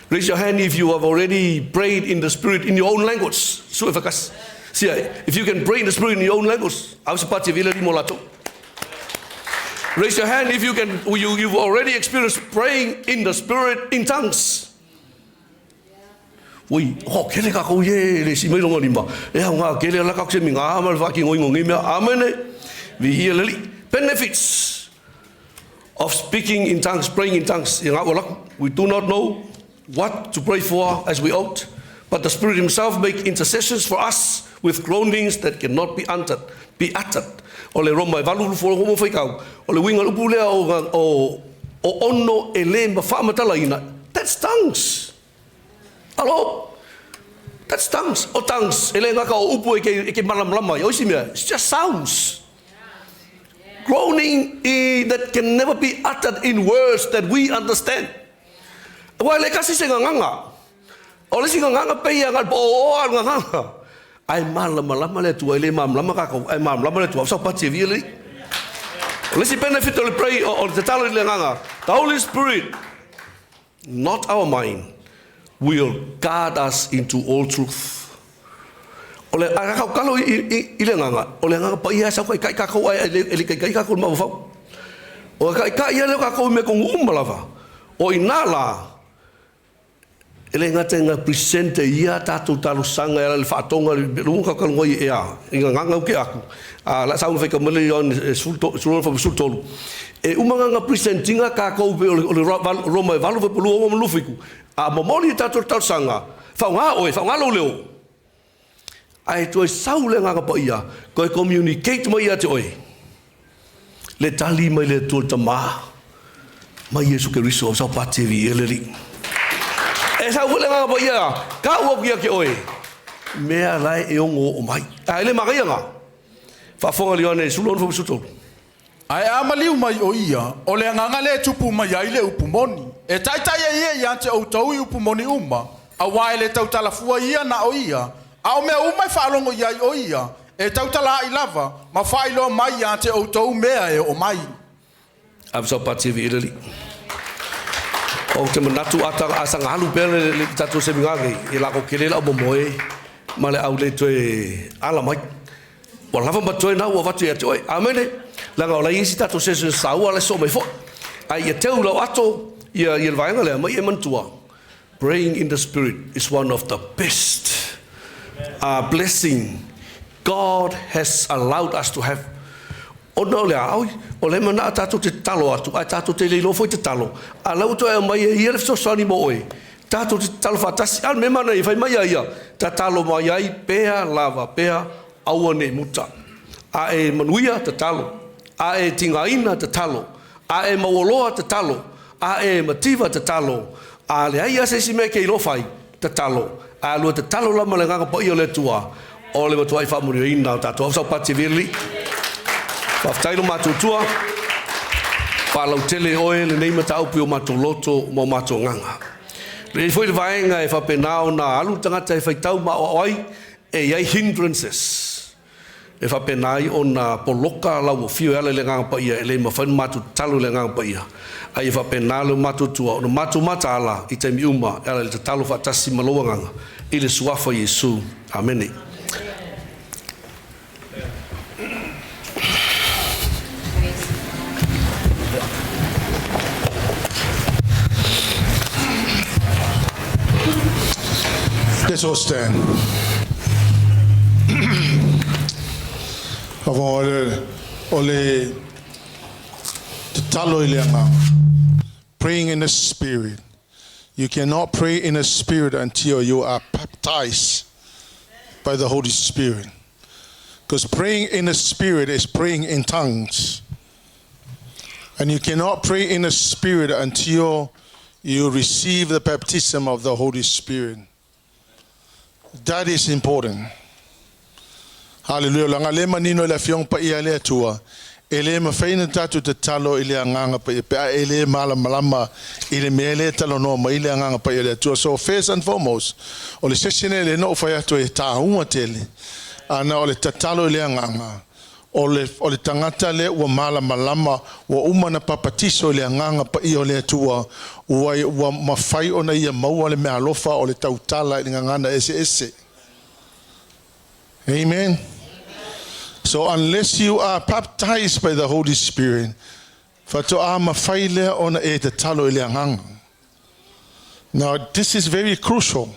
Raise your hand if you have already prayed in the Spirit in your own language. Sue fakasi. Sia, if you can pray in the Spirit in your own language, au se pati vila limo latou. Raise your hand if you've already experienced praying in the Spirit in tongues. Ui, ho, kele ka kou ye le si mai longa lima. E au ngā kele ala kako se mi ngā ma le whaki ngoi ngongi mea. Amene. Vi ia leli. Benefits of speaking in tongues, praying in tongues. We do not know what to pray for as we ought, but the Spirit Himself make intercessions for us with groanings that cannot be uttered. Be uttered. O le Roma e valu fo homo faikau. O le winga upu lea o ono e le mawhaamatalaina. That's tongues. Alo? That's tongues. O tongues. E le ngaka o upu e ke malamalama. O isi mea. It's just sounds. Groaning that can never be uttered in words that we understand. Wa le kasi se nganga. O le si nganga pe ia ngal po o al nganga. Ai malamalama le Atua, e le malamalama kākou, ai malamalama le Atua, sau pati e via le. O le si benefit o le pray, o le tatalo i le agaga. The Holy Spirit, not our mind, will guard us into all truth. O le a kau kalo i le agaga, o le Agaga Paia sau kai kai kākou ai e le kai kai kākou le mafaufau. O kai kai ia leo kākou i me kongu uma lava. O i nā la, e le gata ina present ia tatou talosaga e ala le faatoga luga kakalogoi e a i gagaga uke aku a la sau fai kamale on 13 e uma nga presentinga kākou pe o le Roma e valu fe pulu o malufiku a momoli tatou talosaga faaaoga oe faaaoga lou leo ae toe sau le Agaga Paia koe communicate mai ia te oe le tali mai le Atua Tamā mai Iesu Keriso sau patevi e le alii. E sau foi le Agaga Paia ka ua ia ke oe mea lae e ongo o mai. A ele magaianga. Faafofoga le Ioane 16 fo tolu. Ae a maliu mai o ia, o le agaga le tupu mai ai le upu moni. E taitai ai ia ia te outou i upu moni uma, auā e le tautalafua ia na o ia, a o mea uma e faalogo i ai o ia, e tautala ai lava, ma faailoa mai ia te outou mea e oo mai. Ave sau patevi e le alii. O te manatu ata a sanga alu pea le tatou semiga nei, e lako kele lau momoe ma le au le toe ala mai. Ua lava ma toe na ua vatu ia te oe. Amene. Langa o lai isi tatou session sa ua le so mai foi. Ai ia teu lau ato ia ia le vaega lea mai e manatua. Praying in the Spirit is one of the best blessing God has allowed us to have. Ona o le a, oi, o le mana a tātou te talo atu, ai tātou te leilo foi te talo. A lau toe au mai e ia le fesoasoani mo oe. Tātou te talo whaatasi, a me mana i whai mai a ia, ta talo mai ai, pea lava, pea aua nei muta. A e manuia te talo, a e tingaina te talo, a e maualoa te talo, a e mativa te talo, a le ai ase si me ke ilo whai, te talo. A lua te talo la ma le Agaga Paia o le Atua, o le matua i whaamuri o tātou au sau pati vili. Faafetai lo matuatua, faalautele oe lenei mataupu i o matou loto ma o matou agaga. Le foi le vaega e faapena ona alu tagata e faitau ma aoao ai, e i ai hindrances. E faapena ai ona poloka lau afio e ala i le Agaga Paia e le mafai ona matou tatalo i le Agaga Paia. Ai e faapena le matuatua ona matou mataala i taimi uma e ala i le tatalo faatasi ma lou agaga i le suafa Iesu. Amene. Let's all stand. O le, o le tatalo i le agaga. Praying in the Spirit. You cannot pray in the Spirit until you are baptized by the Holy Spirit. Because praying in the Spirit is praying in tongues. And you cannot pray in the Spirit until you receive the baptism of the Holy Spirit. That is important. Hallelujah. Leaga le manino i le afioga paia a le Atua. E le mafai ona tatou tatalo i le agaga paia pe a e le malamalama i le mea lea e talanoa mai le agaga paia o le Atua. So first and foremost, o le session lea na ou fai atu e taua tele. Ana o le tatalo i le agaga. O le, o le tagata lea ua malamalama, ua uma ona papatiso i le agaga paia o le Atua, ua, ua mafai ona ia maua le meaalofa o le tautala i le gagana eseese. Amen. So unless you are baptized by the Holy Spirit, faatoa mafai lea ona e tatalo i le agaga. Now, this is very crucial.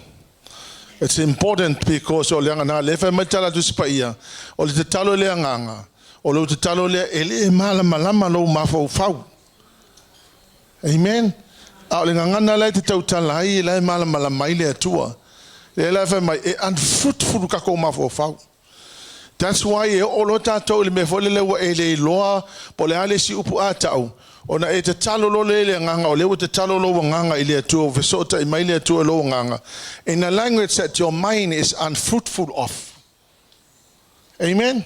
It's important because o le agaga le fai mai tala Tusi Paia, o le tatalo i le agaga, o lou tatalo lea e le malamalama lou mafaufau. Amen. A o le gagana la e te tautala ai, e la e malamalama ai le Atua. Le la e fai mai, e unfruitful tatou mafaufau. That's why e oo loa tatou i le mea foi lele ua e le iloa po o le a le isi upu a tau, ona e tatalo loa lea i le agaga, o lea ua tatalo lou agaga i le Atua, ua fesootai mai le Atua i lou agaga, in a language that your mind is unfruitful of. Amen?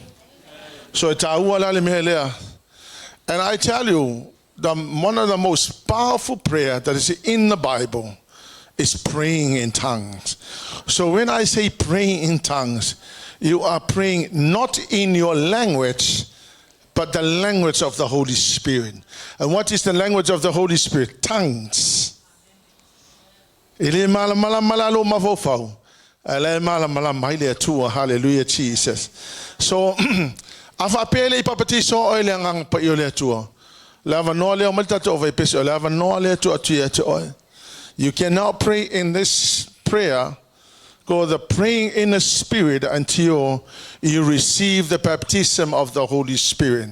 So e taua la le mea lea. And I tell you, one of the most powerful prayer that is in the Bible is praying in tongues. So when I say praying in tongues, you are praying not in your language, but the language of the Holy Spirit. And what is the language of the Holy Spirit? Tongues. E le malamalama la lou mafaufau, ae la e malamalama ai le Atua. Hallelujah, Jesus. So, a faapea e le i papatiso oe i le agaga paia o le Atua, le avanoa lea, omai le tatou vaipese, o le avanoa lea e tuu atu ia te oe. You cannot pray in this prayer, go the praying in the Spirit until you receive the baptism of the Holy Spirit.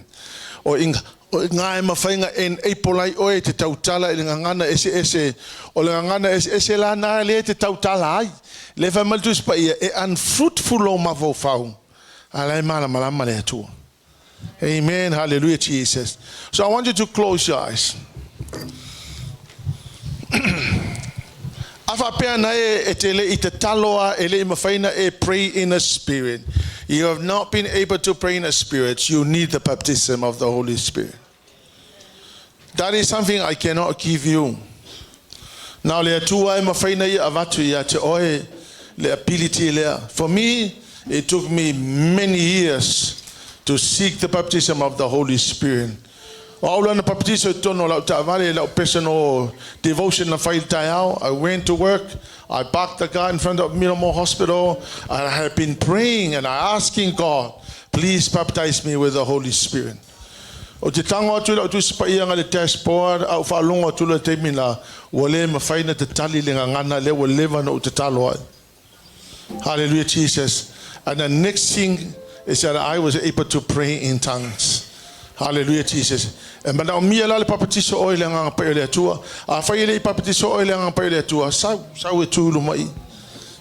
O inga, o ngā e mawhainga enable ai oe te tautala i le gagana eseese. O le gagana eseese la na lea te tautala ai. Le fai mai le Tusi Paia, e unfruitful lou mafaufau. A la e malamalama le Atua. Amen. Hallelujah, Jesus. So I want you to close your eyes. A faapea na e, e te le i tatalo a e le i mafai na e pray in the Spirit. You have not been able to pray in the Spirit. You need the baptism of the Holy Spirit. That is something I cannot give you. Na o le Atua e mafai na ia avatu ia te oe le ability lea. For me, it took me many years to seek the baptism of the Holy Spirit. O au la na papatiso i totonu o lau taavale, lau personal devotion na fai i le taeao. I went to work, I parked the car in front of Miramar Hospital, and I had been praying and I asking God, please baptize me with the Holy Spirit. Ou te tago atu i lau Tusi Paia i le dashboard, a ou faalogo atu loa i le taimi lena, ua le mafai ona tatali le gagana lea ua leva ona ou tatalo ai. Hallelujah, Jesus. And the next thing is that I was able to pray in tongues. Hallelujah, Jesus. E manaomia la le papatiso oe i le agaga paia o le Atua. Afai e le i papatiso oe i le agaga paia o le Atua, sau, sau e tu i luma i.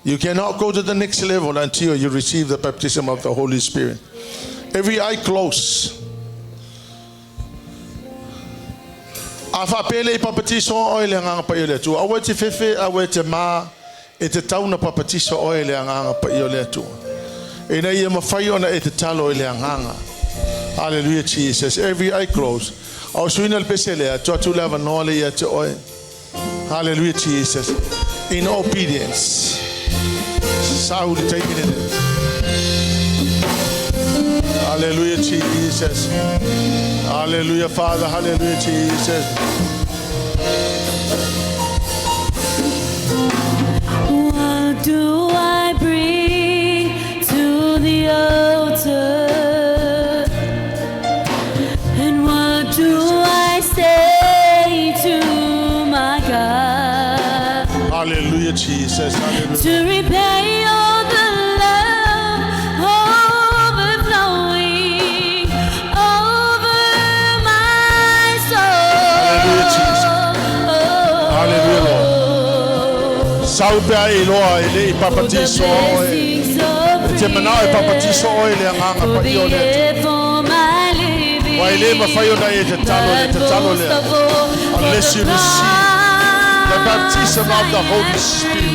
You cannot go to the next level until you receive the baptism of the Holy Spirit. Every eye close. A faapea e le i papatiso oe i le agaga paia o le Atua, aua e te fefe, aua e te mā, e tatau ona papatiso oe i le agaga paia o le Atua. Ina ia mafai ona e tatalo i le agaga. Hallelujah, Jesus. Every eye closed. A o suina le pese lea, tuu atu le avanoa lea ia te oe. Hallelujah, Jesus. In obedience. Sau le taimi lenei. Hallelujah, Jesus. Hallelujah, Father. Hallelujah, Jesus. What do I bring to the altar? And what do I say to my God? Hallelujah, Jesus. Hallelujah. To repay all the love overflowing over my soul. Hallelujah, Jesus. Hallelujah, Lord. Sau pe a e iloa e le i For the papatiso oe. blessings of E te manao e papatiso oe i le agaga For paia the o le Atua. air for my living. Ua e le mafai ona e tatalo le But tatalo most lea. of all, for Unless the you receive the baptism of the price Holy I Spirit. paid.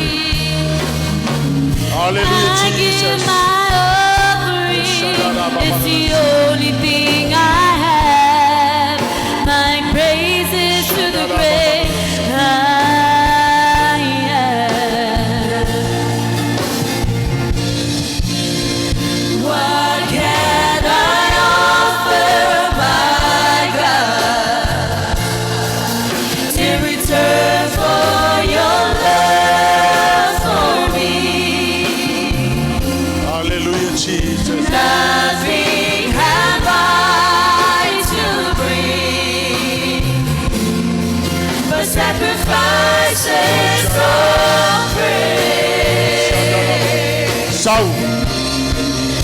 Hallelujah, I give Jesus. my offering. It's the only thing I have. My praises to the great I am. What can I offer my God in return for your love for me? Hallelujah, Jesus. Nothing have I to bring, but sacrifices of praise. Sau.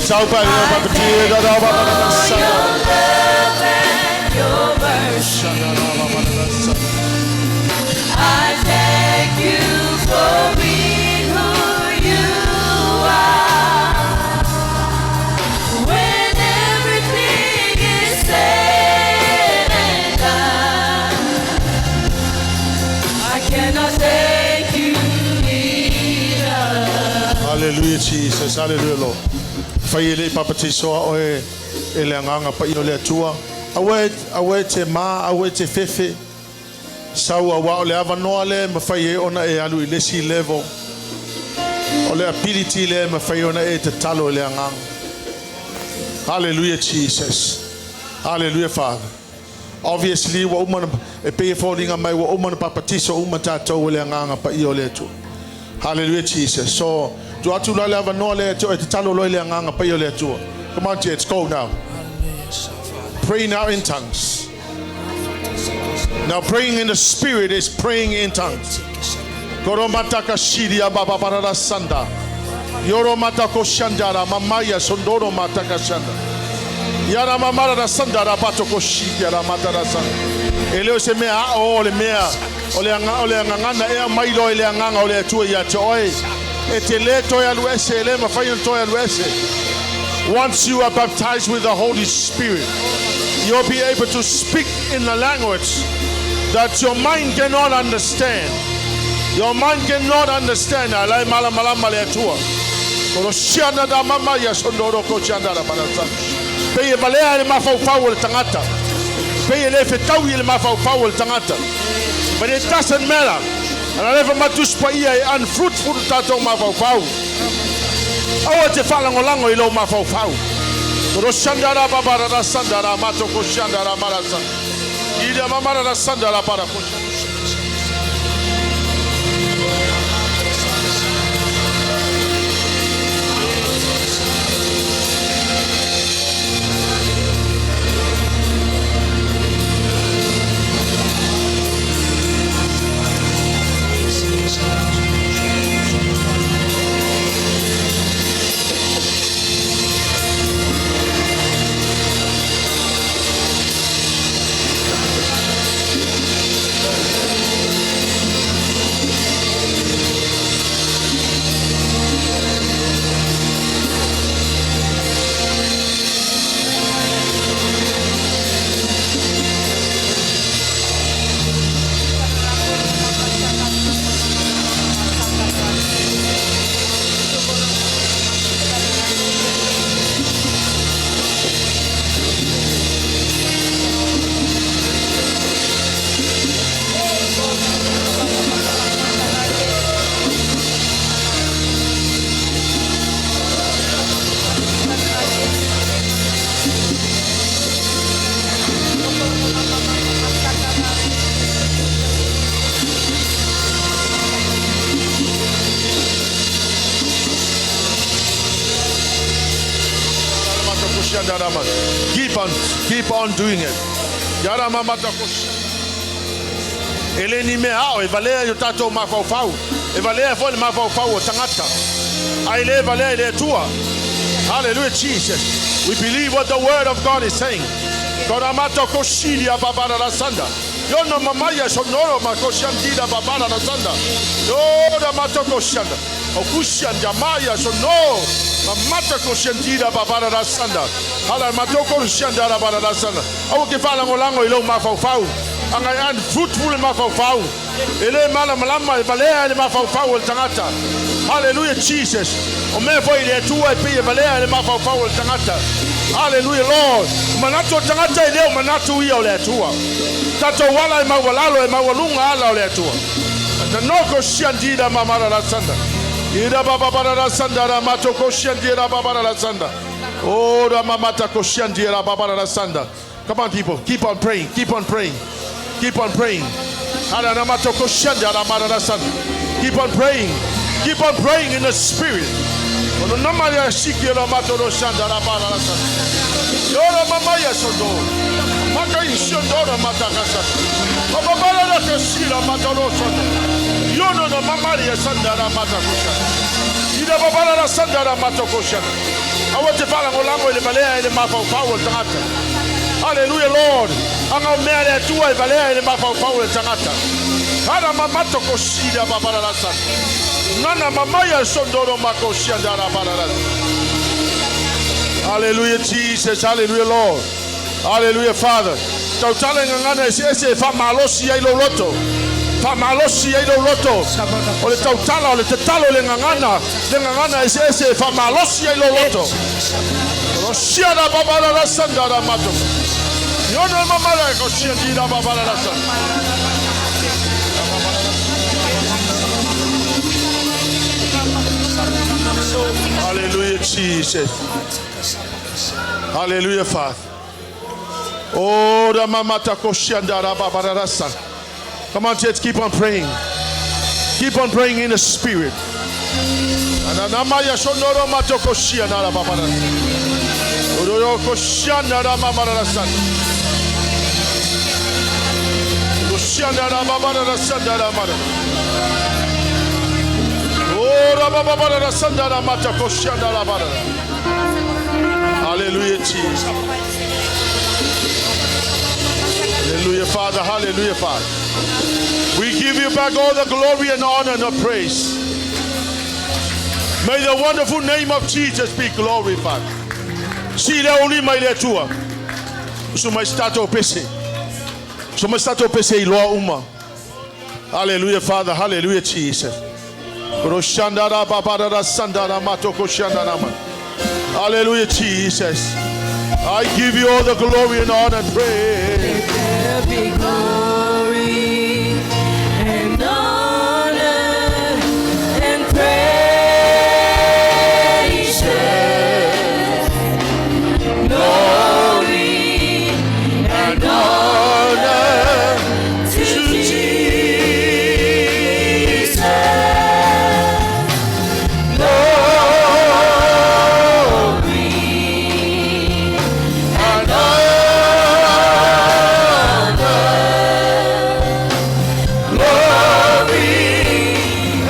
Sau pe a iloa papatia da da ba ba da da For sa. your love and your mercy, I thank you for being who you are. When everything is said and done, I cannot thank you enough. Hallelujah, Jesus. Hallelujah, Lord. Fai e le i papatisoa oe e le agaga paia o le Atua. Aua e, aua e te mā, aua e te fefe. Sau auā o le avanoa lea e mafai ai ona e alu i le isi level. O le ability lea e mafai ona e tatalo i le agaga. Hallelujah, Jesus. Hallelujah, Father. Obviously, ua uma ona, e pei e foliga mai ua uma ona papatiso uma tatou i le agaga paia o le Atua. Hallelujah, Jesus. So, tuu atu la le avanoa lea e tatalo loa i le agaga paia o le Atua. Come on, let's go now. Pray now in tongues. Now, praying in the Spirit is praying in tongues. Koromataka shiria baba barara sanda. Yoro matako shandara mamaya sondoro mataka shanda. Yara mamara da sanda ra bato ko shiria ra matara sanda. E le o se mea ao o le mea o le anga o le angangana e mai loa i le agaga o le Atua ia te oe. E te le toe alu ese, e le mafai ona toe alu ese. Once you are baptized with the Holy Spirit, you'll be able to speak in the language that your mind cannot understand. Your mind cannot understand. Alai mala mala mala atua. Koro siana da mama ya sondoro ko siana da barasa. Pe e valea le mafaufau o le tagata. Pe e le fetau i le mafaufau o le tagata. But it doesn't matter. Ana lefa matus pa ia e unfruitful tatou mafaufau. Aua te faalagolago i lou mafaufau. Koro shandara babara sandara mato ko shandara marasa. Ida mamara sandara para ko. Keep on, keep on doing it. Yara mamata ko E le ni mea ao, e valea i o tātou mafaufau. E valea foi le mafaufau o tagata. Ai le valea i le Atua. Hallelujah, Jesus. We believe what the word of God is saying. Koramata ko shiria babara sanda. Yono mamaya sonoro makoshandira babara na sanda. Yora matokoshanda. Okushanda maya sono. Mamata koshandira babara na sanda. Hala matokoshanda babara na sanda. Aua ke faalagolago i lou mafaufau. Agai an futu le mafaufau. E lē malamalama e valea i le mafaufau o le tagata. Hallelujah, Jesus. O mea foi le Atua e pei e valea i le mafaufau o le tagata. Hallelujah, Lord. O manatu o le tagata e le o manatu ia o le Atua. Tatou ala e maualalo e maualuga ala o le Atua. Tanoko siandira mamara la sanda. Ira baba bara la sanda ra mato ko siandira baba la sanda. Oh, ra mamata ko siandira baba la sanda. Come on, people. Keep on praying. Keep on praying. Keep on praying. Ara namato ko siandira mara la sanda. Keep on praying. Keep on praying in the spirit. Ono nama ya siki ra mato ro sanda ra bara la sanda. Yora mamaya sondo. Maka isiondora matakasa. Baba bara la kasira matoro sondo. Yono na mamari ya sanda ra matakosha. Ida baba la sanda ra matokosha. Aua te faalagolago i le valea i le mafaufau o le tagata. Hallelujah, Lord. Aga o mea le Atua e valea i le mafaufau o le tagata. Ana mamato kosida baba la sanda. Nana mamaya sondoro makosha ra bara la. Hallelujah, Jesus. Hallelujah, Lord. Hallelujah, Father. Tautala gagana eseese e faamalosi ai lou loto. Faamalosi ai lou loto. O le tautala, o le tatalo le gagana. Le gagana eseese e faamalosi ai lou loto. O sia na babala la sanda la mato. Yono mamala ko sia di la babala la sanda. Hallelujah, Jesus. Hallelujah, Father. Oh, the mamata koshianda ra babara la sanda. Come on, church, keep on praying. Keep on praying in the spirit. Ananamaya sondoro mato koshianda ra babara. Oroyo koshianda ra mamara la sanda. Koshianda ra babara la sanda ra mara. Oh, ra babara la sanda ra mata koshianda ra bara. Hallelujah, Jesus. Hallelujah, Father. Hallelujah, Father. We give you back all the glory and honor and the praise. May the wonderful name of Jesus be glorified. Si le oli mai le Atua. So mai stato pese. So mai stato pese i loa uma. Hallelujah, Father. Hallelujah, Jesus. Roshandara babara sandara matoko shandara ma. Hallelujah, Jesus. I give you all the glory and honor and praise. There be glory and honor and praises. Glory and honor to Jesus. Glory and honor. Glory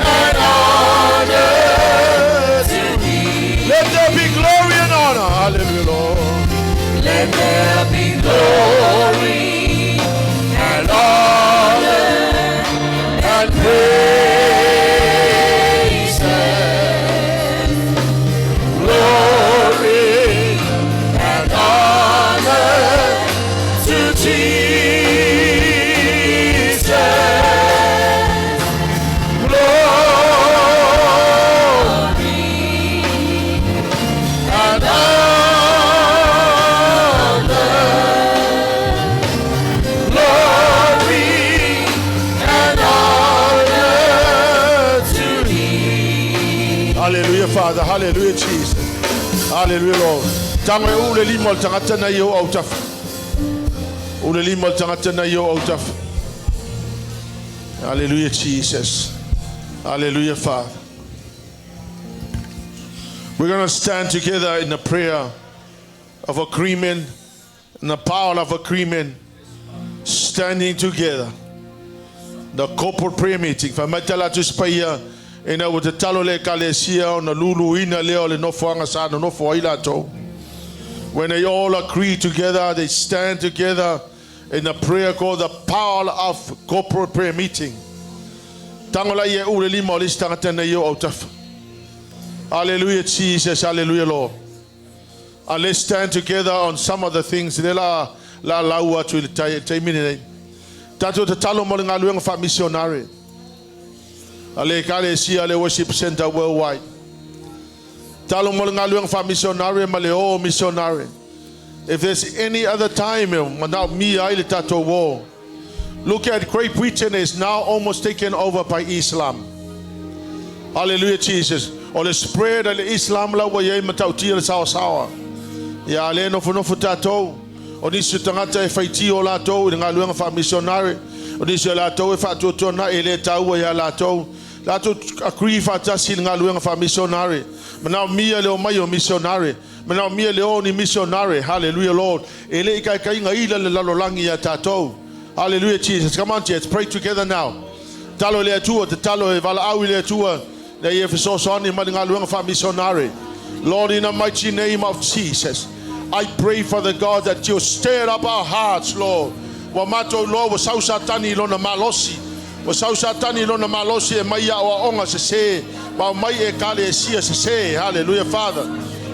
and honor to thee. Let there be glory and honor. Hallelujah, Lord. Let there be glory and honor and praises. Glory and honor to Jesus. Glory and honor. Glory and honor to thee. Hallelujah, Father. Hallelujah, Jesus. Hallelujah, Lord. Tago e ou le lima o le tagata na i ou autafa. Ou le lima o le tagata na i ou autafa. Hallelujah, Jesus. Hallelujah, Father. We're going to stand together in the prayer of agreement, in the power of agreement, standing together. The corporate prayer meeting. Faamaitala Tusi Paia ina ua tatalo le ekalesia ona luluina lea o le nofoaga sa nonofo ai latou. When they all agree together, they stand together In a prayer called the power of corporate prayer meeting. Tago laia e ʻū le lima o le isi tagata nei i ou autafa. Hallelujah, Jesus. Hallelujah, Lord. And let's stand together on some of the things le la la lau atu i le taimi lenei. Tatou tatalo mo le galuega faamisionare. A le ekalesia le Worship Center Worldwide. Talo mo le galuega faamisionare ma le o missionary. If there's any other time e manaomia ai le tatou o. Look at Great Britain is now almost taken over by Islam. Hallelujah, Jesus. O le spread a le Islam la ua i ai matautia le saoasaoa. Ia le nofonofo tatou. O nisi o tagata e faitio o latou i le galuega faamisionare. O nisi o latou e faatuatuanai e le taua ia latou. Latou agree faatasi i le galuega faamisionare. Manaomia le omai o missionary. Manaomia le o ni missionary. Hallelujah, Lord. E le i kaikaiga ila le lalolagi ia tatou. Hallelujah, Jesus. Come on, let's pray together now. Talo i le Atua, tatalo e valaau i le Atua, na ia fesoasoani mai le galuega faamisionare. Lord, in the mighty name of Jesus, I pray for the God that you stir up our hearts, Lord. Ua matou iloa ua sau Satani i lona malosi. Ua sau Satani i lona malosi e mai aoaoga sesē, ma o mai ekalesia sesē. Hallelujah, Father.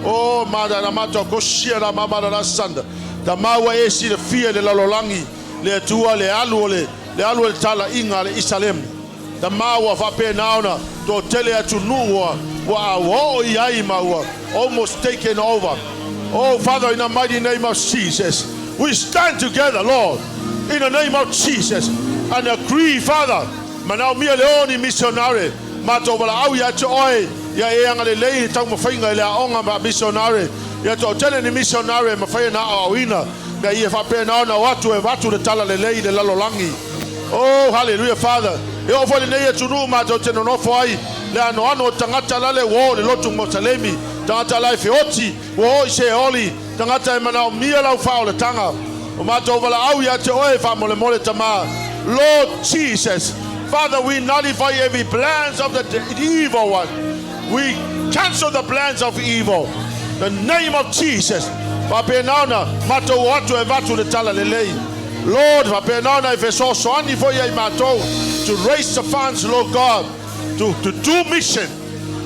Oh, mada na matou kosia la mamara la sanda. Tama ua e silafia i le lalolagi, le Atua le alu o le, le alu o le talaiga a le Isalemu. Tama ua faapena ona toatele atunuu ua, ua oo i ai ma ua almost taken over. Oh, Father, in the mighty name of Jesus, we stand together, Lord, in the name of Jesus, and agree, Father, manaomia le o ni missionary, matou valaau ia te oe, ia e agalelei i le taumafaiga i le aoga ma missionary, ia toatele ni missionary e mafai ona aoaoina, ina ia faapena ona o atu e avatu le talalelei i le lalolagi. Oh, hallelujah, Father. E oo foi lenei atunuu matou te nonofo ai, le anoano o tagata la le ua o i le lotu Mosalemi, tagata la e feoti, ua o i Seoli, tagata e manaomia lau faaolataga. O matou valaau ia te oe faamolemole Tama. Lord Jesus, Father, we nullify every plans of the evil one. We cancel the plans of evil. The name of Jesus. Faapena ona matou o atu e avatu le talalelei. Lord, faapena ona e fesoasoani foi ia i matou to raise the funds, Lord God, to do mission,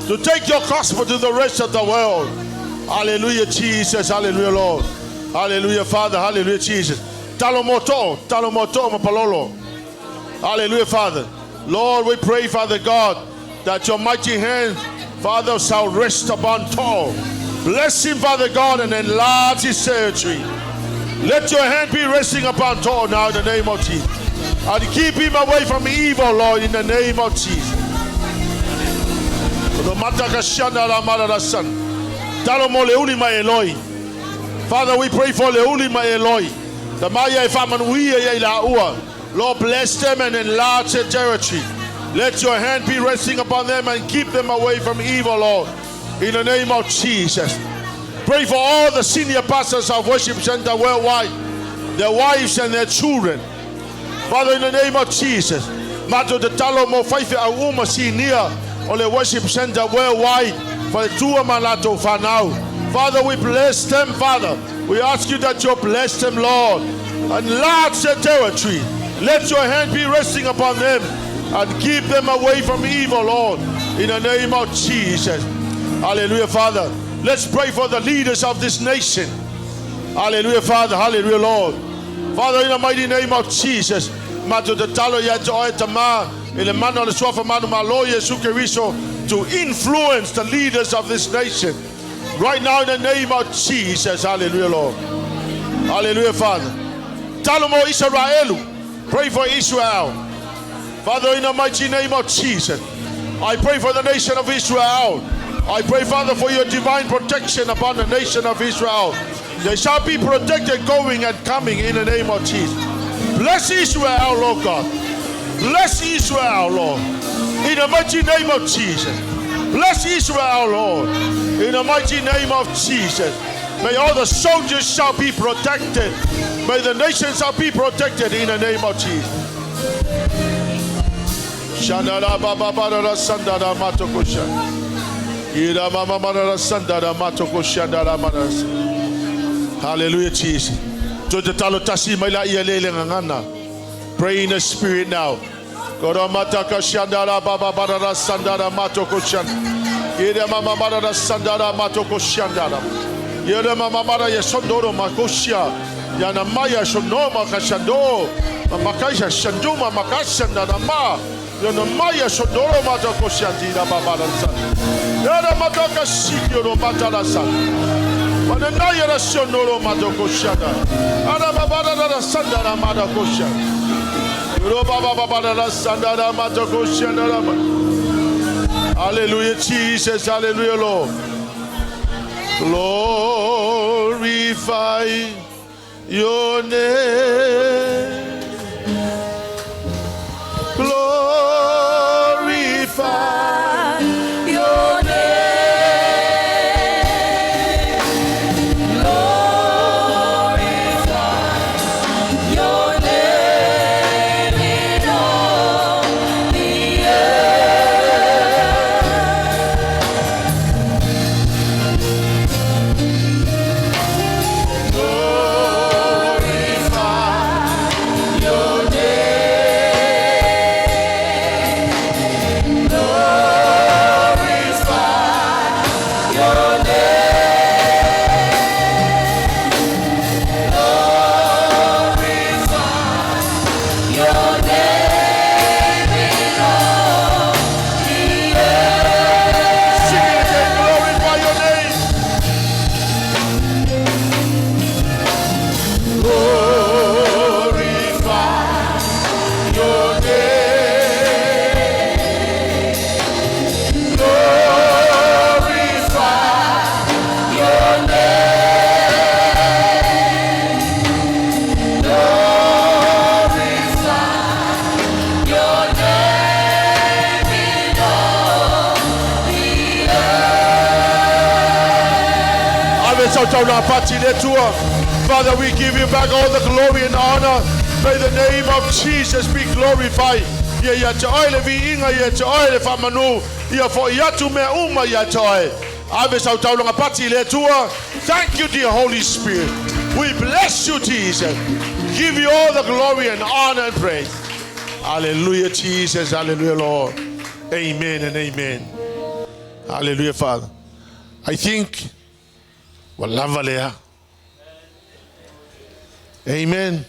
to take your gospel to the rest of the world. Hallelujah, Jesus. Hallelujah, Lord. Hallelujah, Father. Hallelujah, Jesus. Talo mo to'o, talo mo to'o ma palolo. Hallelujah, Father. Lord, we pray, Father God, that your mighty hand, Father, shall rest upon To'o. Bless him, Father God, and enlarge his territory. Let your hand be resting upon To'o now in the name of Jesus. And keep him away from evil, Lord, in the name of Jesus. O mataka la marara san. Talo mo Leuli ma Eloi. Father, we pray for Leuli ma Eloi. Tama ia e faamanuia ia i laua. Lord, bless them and enlarge their territory. Let your hand be resting upon them and keep them away from evil, Lord. In the name of Jesus. Pray for all the senior pastors of Worship Center worldwide, their wives and their children. Father, in the name of Jesus, matou tatalo mo faifeau uma sinia o le Worship Center worldwide, faletua ma latou fanau. Father, we bless them, Father. We ask you that you bless them, Lord. Enlarge their territory. Let your hand be resting upon them and keep them away from evil, Lord. In the name of Jesus. Hallelujah, Father. Let's pray for the leaders of this nation. Hallelujah, Father. Hallelujah, Lord. Father, in the mighty name of Jesus, matou tatalo ia te oe Tama, i le mana o le suafa manumalo Iesu Keriso, to influence the leaders of this nation. Right now, in the name of Jesus. Hallelujah, Lord. Hallelujah, Father. Talo mo Israelu. Pray for Israel. Father, in the mighty name of Jesus, I pray for the nation of Israel. I pray, Father, for your divine protection upon the nation of Israel. They shall be protected going and coming in the name of Jesus. Bless Israel, Lord God. Bless Israel, Lord. In the mighty name of Jesus. Bless Israel, Lord. In the mighty name of Jesus. May all the soldiers shall be protected. May the nations shall be protected in the name of Jesus. Shandara baba barara sandara matokosha. Ira mama marara sandara matoko shandara maras. Hallelujah, Jesus. Toe tatalo tasi mai la ia le le gagana. Pray in the spirit now. Koro mataka shandara baba barara sandara matoko shan. Yere mama marara sandara matoko shandara. Yere mama mara ye sondoro makosia. Yana maya sonoma kashando. Makaisha shanduma makashandara ma. Yana maya sondoro matoko shandira baba san. Yere mataka sikyo matara san. Mananaya rasionoro matoko shanda. Ara baba rara sandara matoko shanda. Hallelujah, Jesus. Hallelujah, Lord. Glorify your name. Glorify Your name, glorify your name in all the Glorify your name, glorify your name, glorify your name in all the earth. Sing it again. Glorify your name. Glorify your name. Glorify Your name, glorify your name in all the earth. Father, we give you back all the glory and honor. May the name of Jesus be glorified. Ia ia te oe le viiga, ia te oe le faamanu, ia fo'i atu mea uma ia te oe. Ave sau taulaga pati i le Atua. Thank you, dear Holy Spirit. We bless you, Jesus. Give you all the glory and honor and praise. Hallelujah, Jesus. Hallelujah, Lord. Amen and amen. Hallelujah, Father. I think ua lava lea. Amen.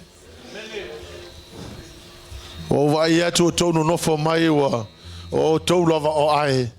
Ua ou vaai atu o outou nonofo mai ua o outou lava o ae.